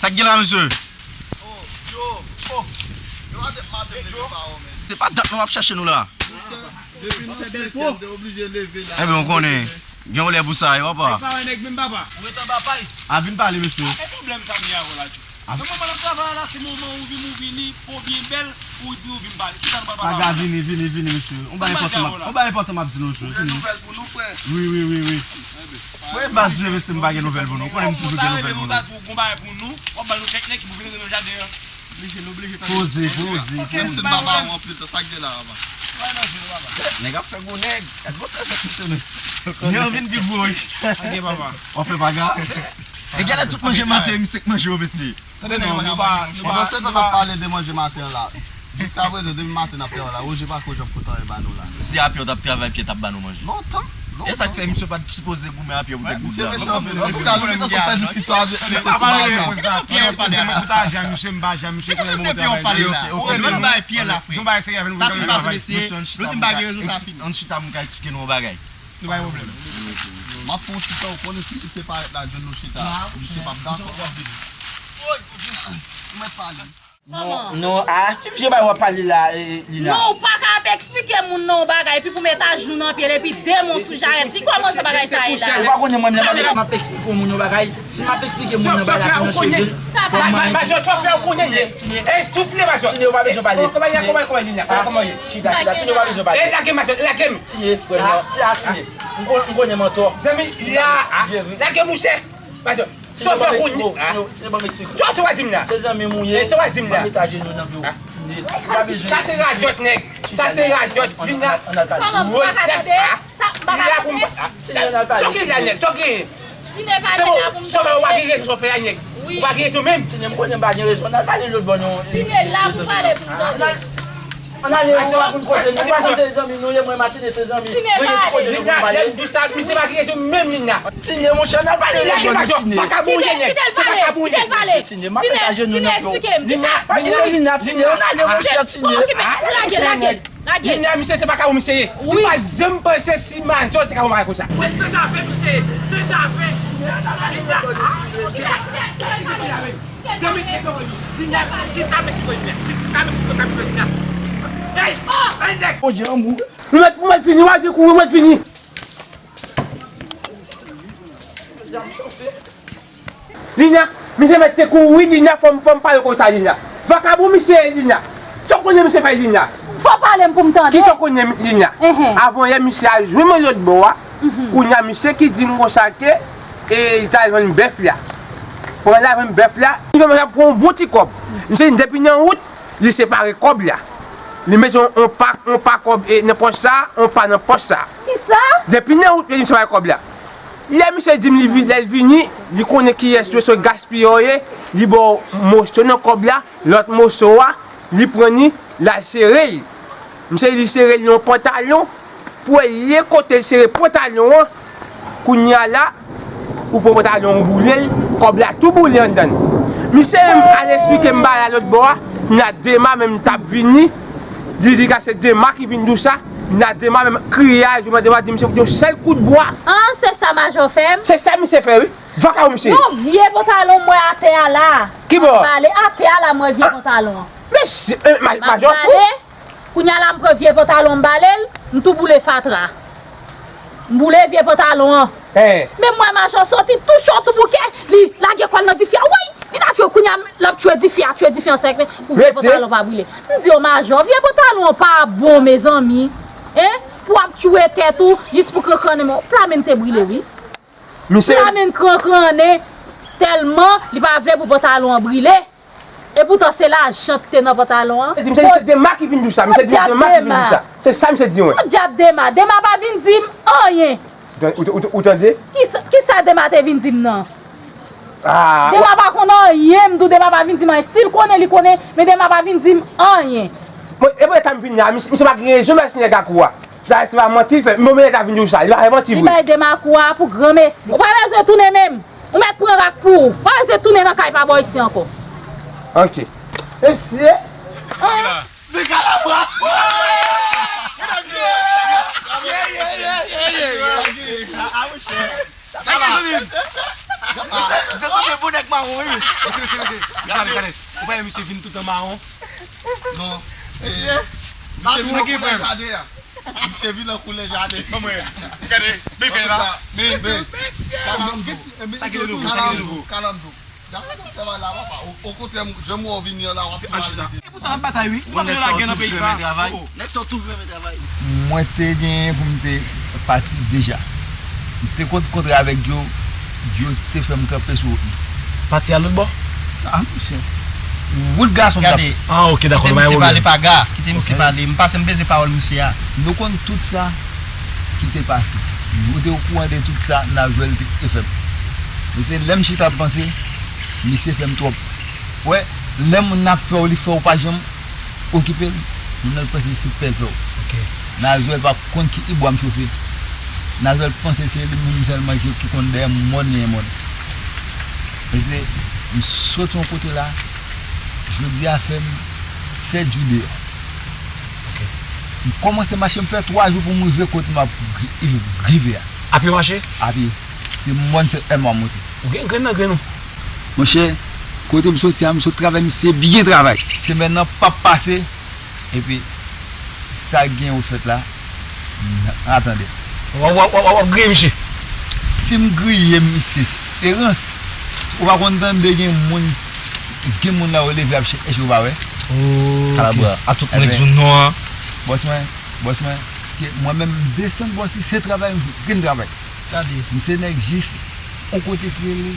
Sa k gen la, mesye? Se pa dat nou ap chache nou la. Depi nan sèt èdtan, te oblije leve la. Ebyen, ou konnen, gen yon lè pou sa, wi, papa. Papa, nèg menm, papa. Ou ret anba pay. A, vin pale, mesye. A, e pwoblèm sa m ye avè w la, Djo. Nan moman n ap travay la, se moman ou vin, ou vini, po byen bèl, ou di ou vin pale. Kisa nou pral pale? Paga, vini, vini, vini, mesye. Yon bagay enpòtan m ap, yon bagay enpòtan m ap di nou, mesye. Vini. Ou gen nouvèl pou nou, frè? Wi, wi, wi, wi. Wi, baz, nou reve si m pa gen nouvèl pou nou. Ou konnen m toujou gen nouvèl pou nou. Ou gon bagay pou nou, w ap ba nou kèk nèg ki pou vin nan jaden an. Oblije, nou oblije tande. Poze, poze, poze. Menm si m pa ba ou anpil tan, sa k gen la, papa? Nèg ap fè gwo nèg. Gad gwosè tèt misye menm. Li anvi vin pi gwo, wi. Ok, papa. W ap fè paga. E genlè tout manje maten, misye k manje yo, mesye. Tande non, nou pa, nou pa, pandan se tan n ap pale de manje maten an la. Jiskaprezan, depi maten n ap fè la, Wojè pa ko janm pote anyen ba nou la. Si a Pyè w t ap travay, Pyè t ap ba nou manje. Lontan, lontan. E sa k fè misye pa t sipoze goumen a Pyè pou tèt goud la. Misye mechan anpil. Antouka, nou gentan sot fè diskisyon avèk misye sou bagay la. Kisa Pyè pale a? Pyè pa ta jan misye, m pa jan misye, konnen moun travay. Ou konnen m bay Pyè la, frè. Sa fini pase, mesye. Nou di m pa gen rezon, sa fini. Ann chita, m ka eksplike nou yon bagay. Nou pa gen pwoblèm. M ap fè yon ti tan, ou konnen si misye parèt la, jwenn nou chita, misye p ap dakò. Ou mèt pale. Non, non, a, ki vye bagay w ap pale la, e, Lina? Non, ou pa ka ap eksplike moun nan yon bagay, epi pou mete jou nan pye l, epi demon sou jarèt li. Kòman se bagay sa ye la? Ou pa konnen mwen menm, m ap eksplike yon moun yon bagay. Si m ap eksplike moun nan bagay la, se nan cheve l. Fò m manyen. Majò, sa fè w konnen. Tine, Tine. Ey, souple, Majò. Tine, ou pa bezwen pale. Kòman ye, kòman ye, kòman ye, Lina? Kòman ye? Chita, chita. Tine, ou pa bezwen pale. Ey, lage, Majò, lage m. Tine, frè m nan. Tine, Tine. M kon-, m konnen m antò. Zanmi, Lina, lage mouche. Majò. Sa w fè kounye a? Tine, ban m eksplike w. Sa w di m la? Se zanmi m ou ye. Sa w di m la? Ban m mete ajenou nan pye w. Tine, ou pa bezwen. Sa se radòt, nèg. Sa se radòt. Vin la. Ann al pale. Kòman m pa ka tande? Sa m pa ka tande? Tine, ann al pale. Sa w gen la, nèg? Sa w gen? Tine, pale la pou m tande. Sa w gen rezon fè la, nèg? Ou pa gen rezon menm. Tine, m konnen m pa gen rezon, n al pale lòt bò non. Tine la pou pale pou m tande. Ann ale, ann ale, ou pa konn koze, nou pa konn se zanmi nou ye, mwen Matine se zanmi. Tine pale. Lina, lè m di sa, misye pa gen rezon menm, Lina. Tine, monchè, n al pale lòt bò non, Tine. Vakabon ou ye nèt. Se vakabon ou ye. Kite l pale. Tine, m ap fè ta jenou nan pye w. Lina, pa kite Lina, Tine, ann ale, monchè, Tine. Lage, lage. Lage. Lina, misye se vakabon misye ye. Wi. Li pa janm panse si Majò te ka fè yon bagay konsa. Se sanzave misye ye, sanzave. Lina, ah, Lina, si ta mèsi pou Lina, si ta mèsi pou Lina. Hey, hey, nèg. Bondye, lanmou. Ou mèt, ou mèt vini, w a je kou, ou mèt vini. Lina, misye mèt te kouri, Lina, fò m, fò m pale konsa, Lina. Vakabon misye ye, Lina. Sa w konnen misye fè, Lina? Fò w pale m pou m tande. Kisa w konnen, Lina? Enhen. Avan yè, misye al jwenn mwen lòt bò a. Mhm. Kounye a, misye ki di m konsa ke, e, li t al vann bèf la. Pandan l al vann bèf la, li konn ap pran yon bon ti kòb. Misye di depi nan wout, li separe kòb la. Li mete yon, yon pa, yon pa kòb, e, nan pòch sa, yon pa nan pòch sa. Kisa? Depi nan wout, li separe kòb la. Lè misye di m li vi-, lè l vini, li konnen kiyès yo, se gaspiyè w ye, li ba w moso nan kòb la, lòt moso a, li pran li, l al sere l. Misye li sere l nan yon pantalon, premye kote l sere pantalon an, kounye a la, ou pran pantalon an, ou boule l, kòb la tou boule anndan l. Misye menm al eksplike m bagay la lòt bò a, Nadema menm t ap vini, li di ka se Dema ki vin di w sa, Nadema menm kriye a, jouman Dema di misye fout yon sèl kout bwa. An, se sa Majò fè m? Se sa misye fè, wi. Vakabon misye. Yon vye pantalon m wè atè a la. Ki bò? M ap pale, atè a la m wè vye pantalon an. Mesye, eh, ma-, Majò fou. Kounye a la m pran vye pantalon m bale l, m tou boule fatra. M boule vye pantalon an. Eh. Men m wè Majò soti tou cho tou bouke, li lage kò l nan dife a. Woy! Li ta tchwe kounye a, l ap tchwe dife a, tchwe dife ansanm avèk mwen pou vye pantalon pa brile. M di, o Majò, vye pantalon an pa bon, mezanmi. Hein? Pou w ap tchwe tèt ou, jis pou krankrannen men w. Pla men l te brile, wi. Misye. Pla men l krankrannen, tèlman li pa vle pou pantalon an brile. Epoutan se lajan ki te nan pantalon an. Misye di, misye di se Dema ki vin di w sa. Misye di se Dema ki vin di w sa. Se sa misye di, wi. Podyab Dema. Dema pa vin di m anyen. Ou, ou, ou, ou tande? Kisa, kisa Dema te vin di m nan? Ah, Dema pa konn anyen, m di w Dema pa vin di m anyen. Si l konnen, li konnen, men Dema pa vin di m anyen. Bon, e pou lè sa m vin la, misye, misye pa gen rezon, mèsi nèg a kou a. Sa, se pa manti l fè. Bon, men lè sa vin di w sa, li pa fè manti vre. Li bay Dema kou a pou granmesi. Ou pa bezwen tounen menm. Ou mèt pran rak pou ou. Ou pa bezwen tounen nan kay pa bò isi ankò. Ok. Mesye. Men kalabwa. Sa gen zanmi m. Se, se, se bon nèg mawon, wi. Mesye, mesye, mesye. Gade, gade. Ou pa wè misye vin tout an mawon? Non. Misye vin an koulè jaden. Misye vin an koulè jaden. Ban mwen. Gade, men fè la. Men, men. Kalandou. Sa gen de nouvo? Sa gen de nouvo? Kalandou. Gade travay la, papa. O, okontrè, jan m wè w vini an la, w ap travay. Se pou sa n ap batay, wi. Ou pa vle lagè nan peyi sa. Nèg sa yo toujou renmen travay. Mwen te genyen pou m te pati deja. M te konn kontre avèk Djo, Djo te fè m kanpe sou wout mwen. Pati a lòt bò? Ah, monchè. Wout gason m t ap fè. Ah, ok, dakò. Kite misye pale, paga. Kite misye pale. M pase m peze pawòl misye a. Nou konn tout sa ki te pase. Nou te okouran de tout sa Nazwèl te fè m. E se lè m chita panse, misye fè m twòp. Wè, lè moun nan ap fè w, li fè w pa janm okipe l, moun nan panse se pè l fè w. Ok. Nazwèl pa konn ki ibwa m chofe. Nazwèl panse se li menm sèlman ki, ki konn dèyè mòn li mòn. Mesye, m soti yon kote la, jodi a fè m sèt jou deyò. Ok. M kòmanse mache, m fè twa jou pou m rive kote m ap ri-, rive a. A pye w mache? A pye. Se mòn sèlman m monte. Ou gen grenn nan grenn ou. Monchè, kote m soti a, m sot travay, misye byen travay. Semèn nan p ap pase, epi sa k gen yo fèt la, n a tande. W ap, w ap, w ap, w ap griye misye. Si m griye misye, se erans. Ou pa konn tande gen moun, gen moun la yo leve ap chèche, ou pa wè? Kalabwa. A tout moun ki sou non an. Bòs mwen, bòs mwen, paske mwen menm m desann bòs li, se travay m vin travay. Gade. M se nèg jis yon kote ki rele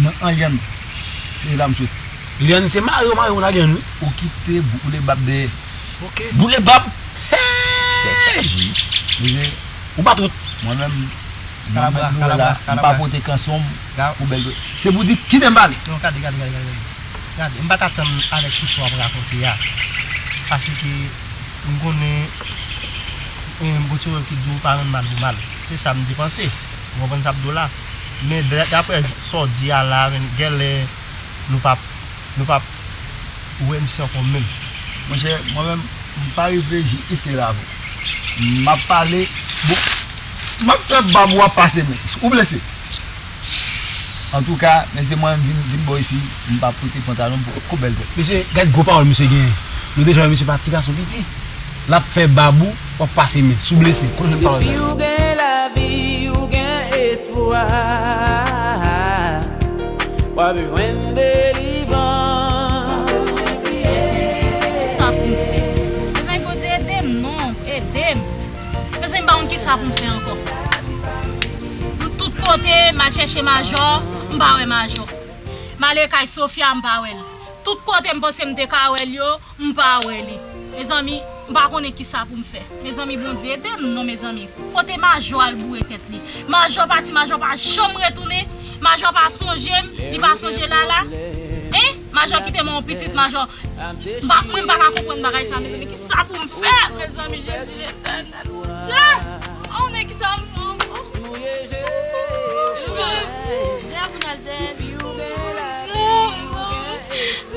nan an lyann. Se la m sot. Lyann se mare yo mare moun a lyann, wi. Ou kite boule bab dèyè. Ok. Boule bab. Hey! Mesye, ou pa tout. Mwen menm, Kalabwa, kalabwa, kalabwa. M pa pote kanson m pou bèl dwèt. Se pou di, kite m pale. Non, gade, gade, gade, gade. Gade, m pa t atann avèk tout sa w ap rakonte a. Paske m konnen, eh, gon ti moun ki di w pa rann mal pou mal. Se sa m te panse. Ou konprann sa m di w la? Men da-, daprè sa w di a la, men genlè nou p ap, nou p ap wè misye ankò menm. Monchè, mwen menm, m pa reflechi jiske la, bon. M ap pale, bon, m ap fè bab ou ap pase men. Ou blese? Antouka, men se mwen vin, vin bò isi, m pa pote pantalon pou kou bèl dwèt. Mesye, gad gwo pawòl misye genyen. Nou deja wè misye pa ti gason piti. L ap fè bab ou, w ap pase men. Si w blese, konn jwenn pawòl la. Depi w gen lavi, w gen espwa. W ap jwenn delivrans. Kisa pou m fè? Mezanmi, Bondye, ede m non, ede m. Mezanmi, m pa konn kisa pou m fè ankò. M tout kote, m al chèche Majò, m pa wè Majò. M ale kay Sofia, m pa wè l. Tout kote m panse m te ka wè l yo, m pa wè li. Mezanmi, m pa konnen kisa pou m fè. Mezanmi, Bondye, ede m non, mezanmi. Kote Majò al boure tèt li? Majò pati, Majò pa janm retounen. Majò pa sonje m, li pa sonje Lala. Hein? Majò kite m yon pitit, Majò. M pa, mwen m pa ka konprann bagay sa, mezanmi. Kisa pou m fè, mezanmi, Jezi Letènèl? Bondye, oh, men kisa m fè ankò?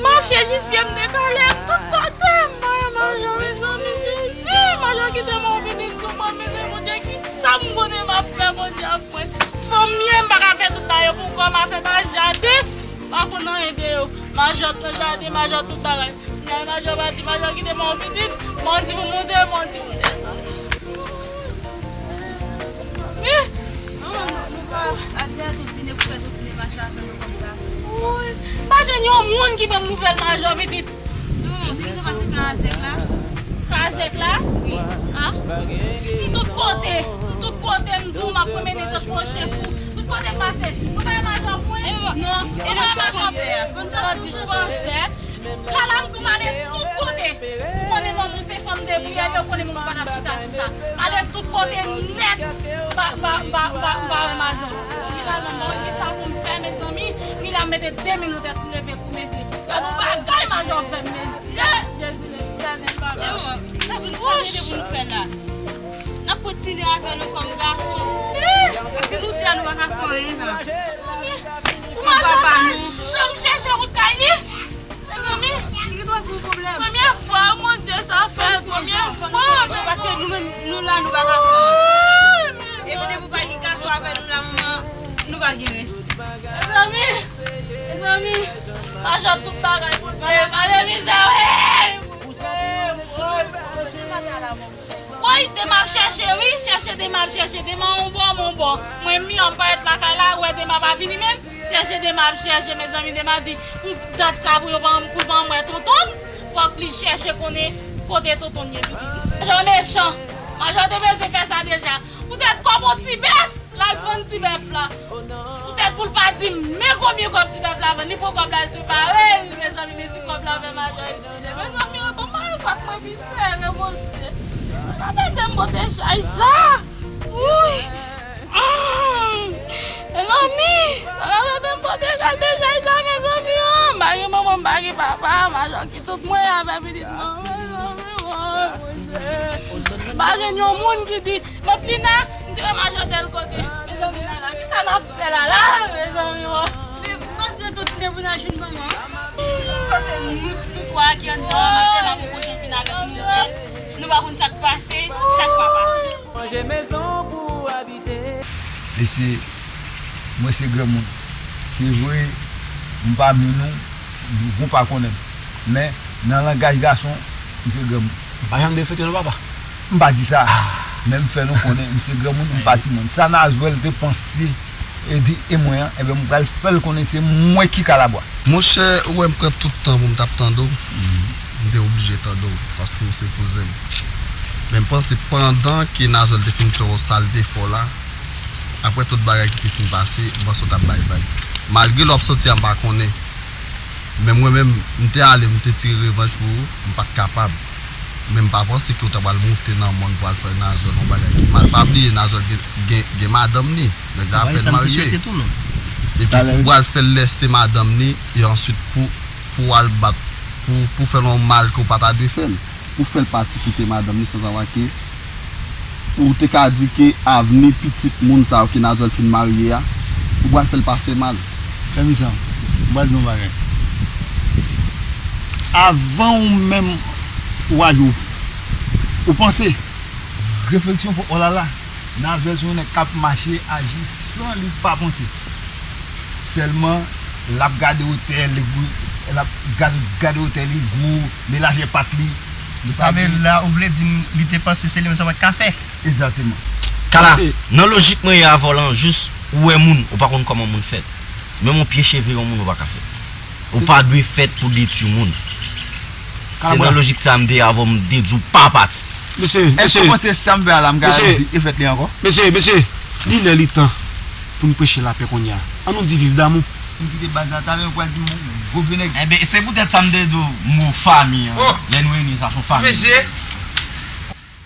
Mache jis pye m dekale, tout kote m pa wè Majò, mezanmi, Jezi, Majò kite m yon pitit sou mwen, mezanmi, Bondye, kisa m konnen m ap fè, Bondye ap mwen. Fanm m ye, m pa ka fè tout bagay yo pou kò m, afè pa jaden, m pa konn anyen de yo. Majò t nan jaden, Majò tout bagay. Gade Majò pati, Majò kite m yon pitit, m yon ti pou moute, m yon ti pou desann. Manman, nou, nou pa al fè tout dine pou fè tout dine mache avè nou kòm gason. Woy, m pa jwenn yon moun ki ban m nouvèl Majò pitit. Non, te gentan pase Kazèk la. Kazèk la? Wi. Ah? M tout kote, m tout kote, m di w m ap pwomennen tankou yon chen fou. Tout kote m pase. Ou pa wè Majò mwen? Non. E nan ki konsè a? Nan dispansè. Lala, m tou m ale tout kote. Ou konnen manman w se fanm de priyè, yo konnen manman w pa t ap chita sou sa. M ale tout kote nèt, m pa, m pa, m pa, m pa, m pa wè Majò. Finalman, m pa konn kisa pou m fè, mezanmi. Mila mete de men nan tèt m, leve kou, mesye. Gad yon bagay Majò fè m, mesye. Jezi, Letènèl, papa. E bon, sa pou, sa pou nou fè la? N ap kontinye avè nou kòm gason. Paske nou de a nou pa ka fè anyen la. Pou Majò pa janm chèche wout kay li. Mezanmi, premye fwa, Bondye, sa fèt, premye fwa. Paske nou menm, nou la, nou pa ka fè anyen. Epi depi w pa gen gason avè nou la, manman, nou pa gen respè. Mezanmi, mezanmi, Majò tout bagay, Bondye, pale mizè, hey! Woy, Dema ap chèche, wi, chèche Dema ap chèche, Dema yon bò, m yon bò. Mwen, m yon parèt lakay la, wè Dema pa vini menm, chèche Dema ap chèche, mezanmi, Dema di, pou dat sa, pou yo pa, pou l pa wè tonton l, fòk li chèche konnen kote tonton l ye, pitit. Majò mechan, Majò te bezwen fè sa deja. Poutèt kòb yon ti bèf, l al vann ti bèf la. Poutèt pou l pa di m men konbyen kòb ti bèf la vann, li pran kòb la, l separe l, mezanmi, li di kòb la fè Majò egzije. Mezanmi, bon, m pa wè sa k mwen pi sere, Bondye. Sa mete m pote chay sa. Wouy. Mm. Mezanmi, sa mete m pote kalite chay sa, mezanmi, oh. M pa gen manman, m pa gen papa, Majò ki tout mwen avè pitit mwen, mezanmi, oh, Bondye. M pa jwenn yon moun ki di, Mantlina, m te wè Majò tèl kote. Mezanmi, Lala, kisa n ap fè la, la, mezanmi, oh. Men, m pa t jwenn tout tine pou n al jwenn manman. Paske nou, nou twa ki anndan an, mwen tèlman m kontan vin avèk nou, nou pa konn sa k pase, sa k pa pase. Mesye, mwen se granmoun. Se vre, m pami nou, nou pa konnen m. Men, nan langaj gason, m se granmoun. M pa janm derespekte non, papa. M pa di sa. Men m fè nou konnen, m se granmoun, m pa timoun. Sa Nazwèl te panse e di e mwen an, enben, m pral fè l konnen se mwen ki Kalabwa. Monchè, ou wè m pran tout tan pou m t ap tande w. M te oblije tande w, paske w se kouzen m. Men m panse pandan ke Nazwèl te fin fè w sa l te fè w la, apre tout bagay ki te fin pase, m panse w t ap bay vag. Malgre lè w ap soti a, m pa konnen. Men mwen menm, m te ale, m te tire revanj pou ou, m pa t kapab. Men m pa panse ke w ta pral moute nan mòn pou al fè Nazwèl yon bagay ki mal. Pa bliye, Nazwèl gen, gen, gen madanm li. Nèg la apèn marye. Epi pou w pral fè l lèse madanm li, e answit pou, pou w al bat, pou, pou fè l yon mal ke w pa ta dwe fè l. Pou fè l pati kite madanm li, sa sa va ke ou te ka di ke avni pitit moun sa yo ke Nazwèl fin marye a, ou pral fè l pase mal. Fè m sa, m pral di w yon bagay. Avan ou menm ou aji, ou, ou panse. Refleksyon pou olala, Nazwèl se yon nèg k ap mache, aji san li pa panse. Sèlman, l ap gade wotè li, l ap gade, gade wotè li gwo, li lajè pat li. Li pa... Men la, ou vle di m li te panse se li menm sa mwen ka fè? Egzakteman. Kala, nan lojik mwen ye avè w lan, jis ou wè moun, ou pa konn kòman moun fèt. Menm yon pye cheve yon moun ou pa ka fè. Ou pa dwe fèt pou detwi moun. Se nan lojik sa a m te ye avè w, m te di w pa pati. Mesye, mesye, èske w panse sa m fè a la, m ka di efèt li ankò? Mesye, mesye, li lè li tan pou n preche lapè kounye a. An nou di viv damou. M kite baz la talè, yo pral di m gwo vye nèg. Enben, se poutèt sa m te di w mo fanmi an. Lè nou reyini, sa se yon fanmi. Mesye,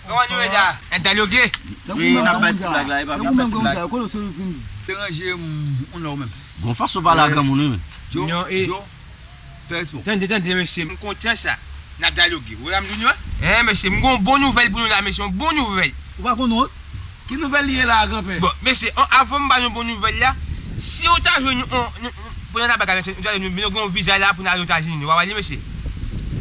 kòman nou ye la? N ap dyaloge? Wi, n ap bay ti blag la, e pa vin fè ti blag. Kote w sot vin deranje m, ou non menm. Gon fason w pale a granmoun wi menm. Djo, Djo, fè respè w. Tande, tande, mesye, m kontan sa. N ap dyaloge. Ou wè sa m di nou an? Hein, mesye, m gon bon nouvèl pou nou la, mesye, yon bon nouvèl. Ou pa konn wont? Ki nouvèl li ye la a, granpè? Bon, mesye, an, avan m ba nou bon nouvèl la, si w ta jwenn yon, yon, yon, pou nan bagay, mesye, w ta jwenn yon, yon viza la pou n al Etazini, w pa wè li, mesye?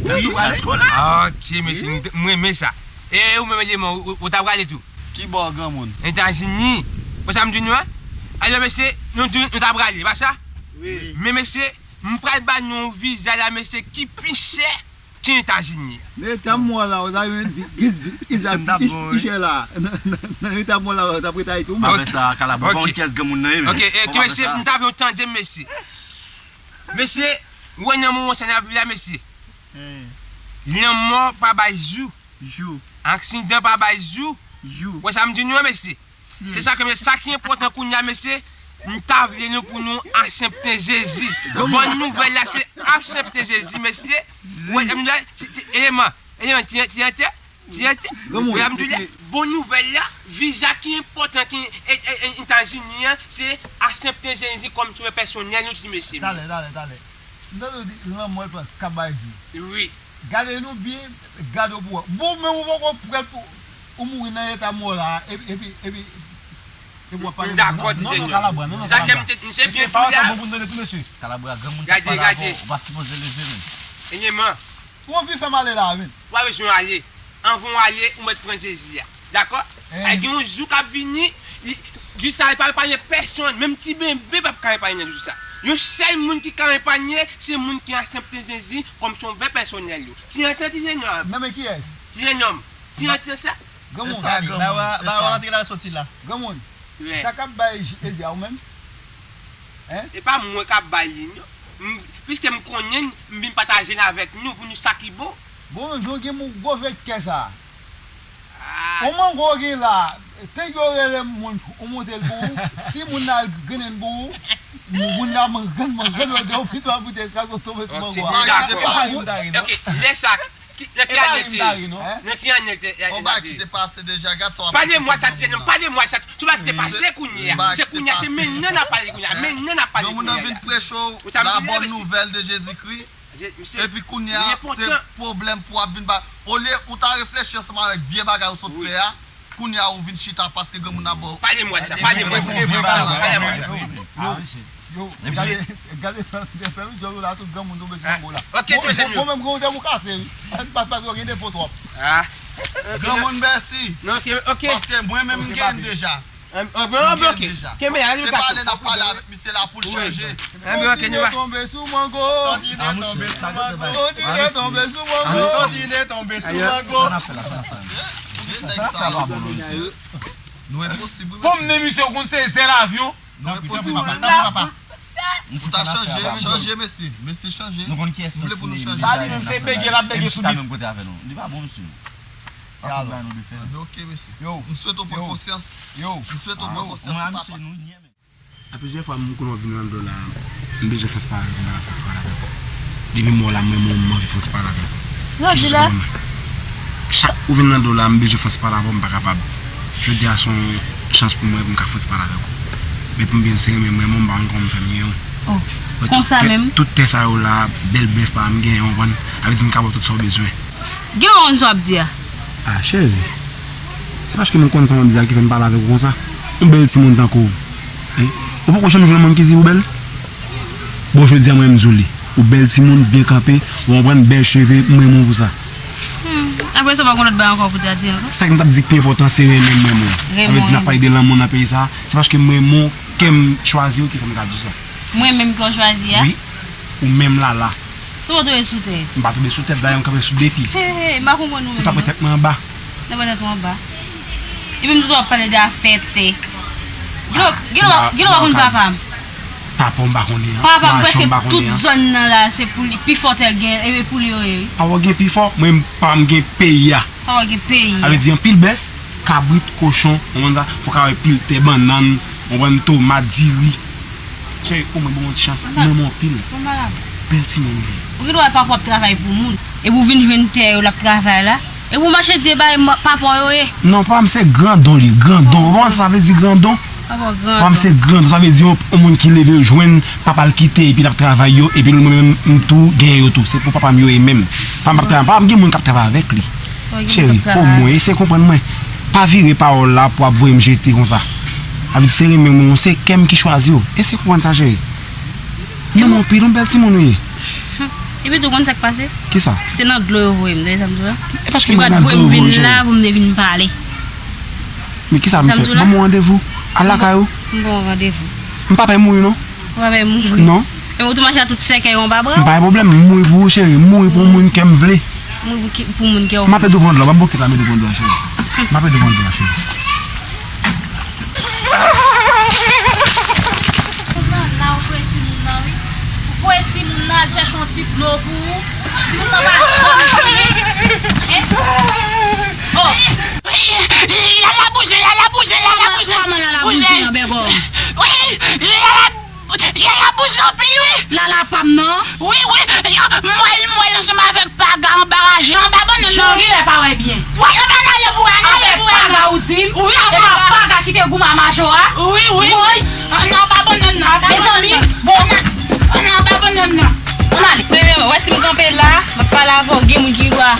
Wi, èske w la? Ok, mesye, m, m renmen sa. E ou menm, Eleman, ou, ou, ou ta prale tou? Ki bò, granmoun? Etazini. Ou wè sa m di nou an? Alò, mesye, nou di nou ta prale, pa sa? Wi. Men, mesye, m pral ba nou yon viza la, mesye, ki pi chè ki Etazini an. Nan eta m wè w la, w ta jwenn vi-, vis-, vi-, viza pi chè la. Nan, nan, nan eta m wè w la, w t ap ret Ayiti ou menm. Pa fè sa, Kalabwa, pa yon kyès granmoun nan ye menm. Ok, e, ki mesye, m ta vle w tande m, mesye. Mesye, ou wè nan moman sa n ap viv la, mesye. Lanmò pa bay jou. Jou. Aksidan pa bay jou. Jou. Ou wè sa m di nou an, mesye? Se sa ke, mesye, sa ki enpòtan kounye a, mesye, m ta vle nou pou nou aksepte Jezi. Bòn nouvèl la, se aksepte Jezi, mesye. Ou wè, m di, ti, ti, Eleman, Eleman, ti, ti, ti, ti, ti, Granmoun. Ou wè, m di, bon nouvèl la, viza ki enpòtan ki e, e, e, Etazini an, se aksepte Jezi kòm sovè pèsonèl nou, ti mesye. Talè, talè, talè. M tande w di lanmò l pa ka bay jou. Wi. Gade nou byen, gade w pou wè. Bon, menm ou poko prèt pou ou mouri nan eta m wè w la, epi, epi, epi, epi w ap pale. M dakò, ti jèn nonm. Sa ke m te, m te byen tou la. Kalabwa, granmoun k ap pale avè w, ou pa sipoze leve menm. Enyenman. Ou anvi fè m ale la, menm. Ou pa bezwen ale. Anvan w ale, ou mèt pran Jezi a. Dakò? Gen yon jou k ap vini, li, jou sa a, li pa epanye pèsonn, menm ti bebe p ap ka epanye nan jou sa. Yon sèl moun ki ka epanye, se moun ki aksepte Jezi kòm sovè pèsonèl yo. Ti antre, ti jèn nonm. Nan men kiyès? Ti jèn nonm. Ti antre sa. Granmoun. Ba yo rantre la, soti la. Granmoun. Sa k ap bay Jezi a ou menm? Hein? E pa mwen k ap bay li, non. M, piske m konnen, m vin pataje l avèk nou, pou nou sa ki bon. Bon, jan gen moun gwo vye kè sa. Ah. On mango gen la, tank yo rele moun, ou monte l pou ou. Si moun nan al grennen pou ou, moun nan mangrenn, mangrenn, ou gen ou pito a pou te eskaze w tonbe sou mango a. Ok, dakò. Ok, lè sa, Ki, nan ki ane l te ye? Nan ki ane l te ye? Yon bagay ki te pase deja, gad sa w ap... Pale m WhatsApp, ti jèn nonm, pale m WhatsApp. Sou bagay ki te pase kounye a. Se kounye a, se mennan n ap pale kounye a. Mennan n ap pale kounye a. Yon moun nan vin preche w la bòn nouvèl de Jezikri. Epi kounye a, se pwoblèm pou w ap vin ba. Olye ou ta reflechi ansanm avèk vye bagay ou sot fè a, kounye a ou vin chita paske granmoun nan ba w. Pale m WhatsApp, pale m WhatsApp, pale m WhatsApp. Yo, gade, gade, fè, fè m jòl ou la, tout granmoun tonbe sou mango la. Ok, ti mesye. Bon, menm granmoun te pou kase, wi. Pa, pa, pa gen defo twòp. Granmoun, mèsi. Non, ok, ok. Paske mwen menm m gen deja. Ok, ok. Kenbe la, se pale n ap pale avèk misye la pou l chanje. Kontinye tonbe sou mango. Kontinye tonbe sou mango. Kontinye tonbe sou mango. Kontinye tonbe sou mango. Nèg sa yo, mesye. Nou enposib, wi, mesye. Pòm nan misye, ou konn se zèl avyon. Non, e posib. Ou ta chanje, chanje, mesye. Mesye, chanje. Nou konn kiyès nou vle pou nou chanje. Sa li menm se bege l ap bege sou bit. Li pa bon, mesye. Pa konn bay nou de fè. Anben, ok, mesye. M swete w pran konsyans. M swete w pran konsyans. Mwen a misye, nou nyè menm. A plizyè fwa, m konn wè w vin anndan la, m bezwen fè ti pale avè w, m pa ka fè ti pale avè w. Depi m wè w la, mwen menm, m anvi fè ti pale avè w. Ki sou kòman? Chak ou vin nan do la, m bezwen fè yon ti pale avè w, m pa kapab. Jodi a se yon chans pou mwen pou m ka fè yon ti pale avèk ou. Men pou m byen di w, se renmen m renmen w, m pa konn kòman m fè m gen w. Oh, konsa menm? Tout tè sa yo la, bèl bèf pa m gen, w konprann? Sa vle di m ka ba w tout sa w bezwen. Gen yon sa w ap di a? Ah, cheri. Se paske m konn sa m ap di a ki fè m pale avèk ou konsa. Yon bèl timoun tankou w. Hein? Ou poko janm jwenn moun ki di ou bèl? Bon, jodi a mwen menm m di w li. Ou bèl timoun, byen kanpe, ou konprann, bèl cheve, m renmen w pou sa. Hmm, apre sa, w pa gen lòt bagay ankò pou w ta di ankò? Sa k m t ap di k pi enpòtan, se renmen m renmen w. Sa vle di n ap pale de lanmou nan peyi sa, se paske m renmen w, kè m chwazi w ki fè m ka di w sa. Mwen menm kè w chwazi a? Wi, ou menm Lala. Se w tonbe sou tèt? M pa tonbe sou tèt, dayè m kanpe sou de pye. He, he, he, m pa konprann ou menm non. Ou ta pran tèt mwen anba. Nan pa tèt ou anba. Epi m di w ap pale de afè tè. Gen lè, gen lè, gen lè w pa konn papa m. Papa m pa konnen an. Papa m prèske tout zòn nan la, se pou li. Pifò tè l gen, e pou li yo ye, wi. Papa w gen pifò, mwen papa m gen peyi a. Papa w gen peyi a. Sa vle di anpil bèf, kabrit, kochon, ou konprann sa? Fò w ka wè pil tè, bannann, ou konprann, tomat, diri. Cheri, o mwen ban m yon ti chans. Mwen renmen w anpil. Bèl timoun ou ye. Ou gen dwa wè papa w ap travay pou moun. Epi w vin jwenn tè yo l ap travay la. Epi w mache di e bay papa w yo ye. Non, papa m se grandon li, grandon. Ou konprann sa sa vle di grandon? Papa w grandon. Papa m se grandon, sa vle di yon, yon moun ki leve jwenn papa l kite epi l ap travay yo, epi mwen menm m tou genyen yo tou. Se pou papa m yo ye menm. Papa m p ap travay, papa m gen moun k ap travay avèk li. Cheri, omwen, eseye konprann mwen. Pa vire pawòl la pou ap voye m jete konsa. Sa vle di se renmen mwen, se kè m ki chwazi w. Eseye konprann sa, cheri. Mwen anpil, yon bèl timoun ou ye. Epi tou konn sa k pase? Kisa? Se nan dlo yo voye m, tande sa m di w la? E paske mwen nan dlo yo voye w, cheri. Yo pa t voye m vin la pou m te vin pale. Men kisa m fè? Ban m yon randevou. Al lakay ou. M ba w randevou. M pa pè mouri non. Ou pa pè mouri. Non. Men ou tou mache a tout sèkèy ou pa pran. M pa gen pwoblèm, m mouri pou ou, cheri. M mouri pou moun kè m vle. Mouri pou ki, pou moun kè w vle. M ap ede w pran dlo, ban m bokit la, m ede w pran dlo a, cheri. M ap ede w pran dlo a, cheri. Nana, ou voye timoun nan, wi. Ou voye timoun nan al chèche yon ti dlo pou ou. Timoun nan pa janm jwenn. Hein? Oh. Lala bouje, Lala bouje, Lala bouje. Kòman Lala bouje an bèbòm? Wi, Lala, Lala bouje anpil, wi. Lala pa m nan. Wi, wi, m wè l, m wè l ansanm avèk Paga anba raje, anba bannann nan. Jori lè pa wè byen. Wi, ann ale pou wè, ann ale pou wè. Paga ou di m? Wi, e pa Paga ki te goumen a Majora? Wi, wi. Woy. Ann anba bannann nan, anba bannann nan. Mezanmi, bon. Ann anba bannann nan. Ann ale. Premyèman, wè si m kanpe la, m ap pale avè w, gen moun ki dwa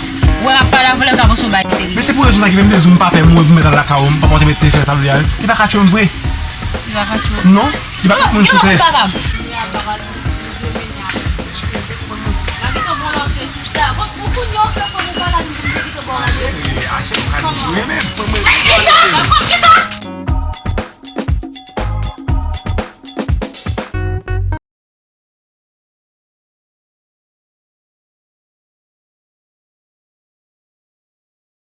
wè m ap pale avè w, lè sa panse yon bagay serye. Men se pou rezon sa ki fè m te di w m pa pè mouri pou m mèt al lakay ou, m pa konte mete fè sa vle a. Li pa ka tchwe m vre. Li pa ka tchwe w. Non, li pa ka tchwe m sou tè.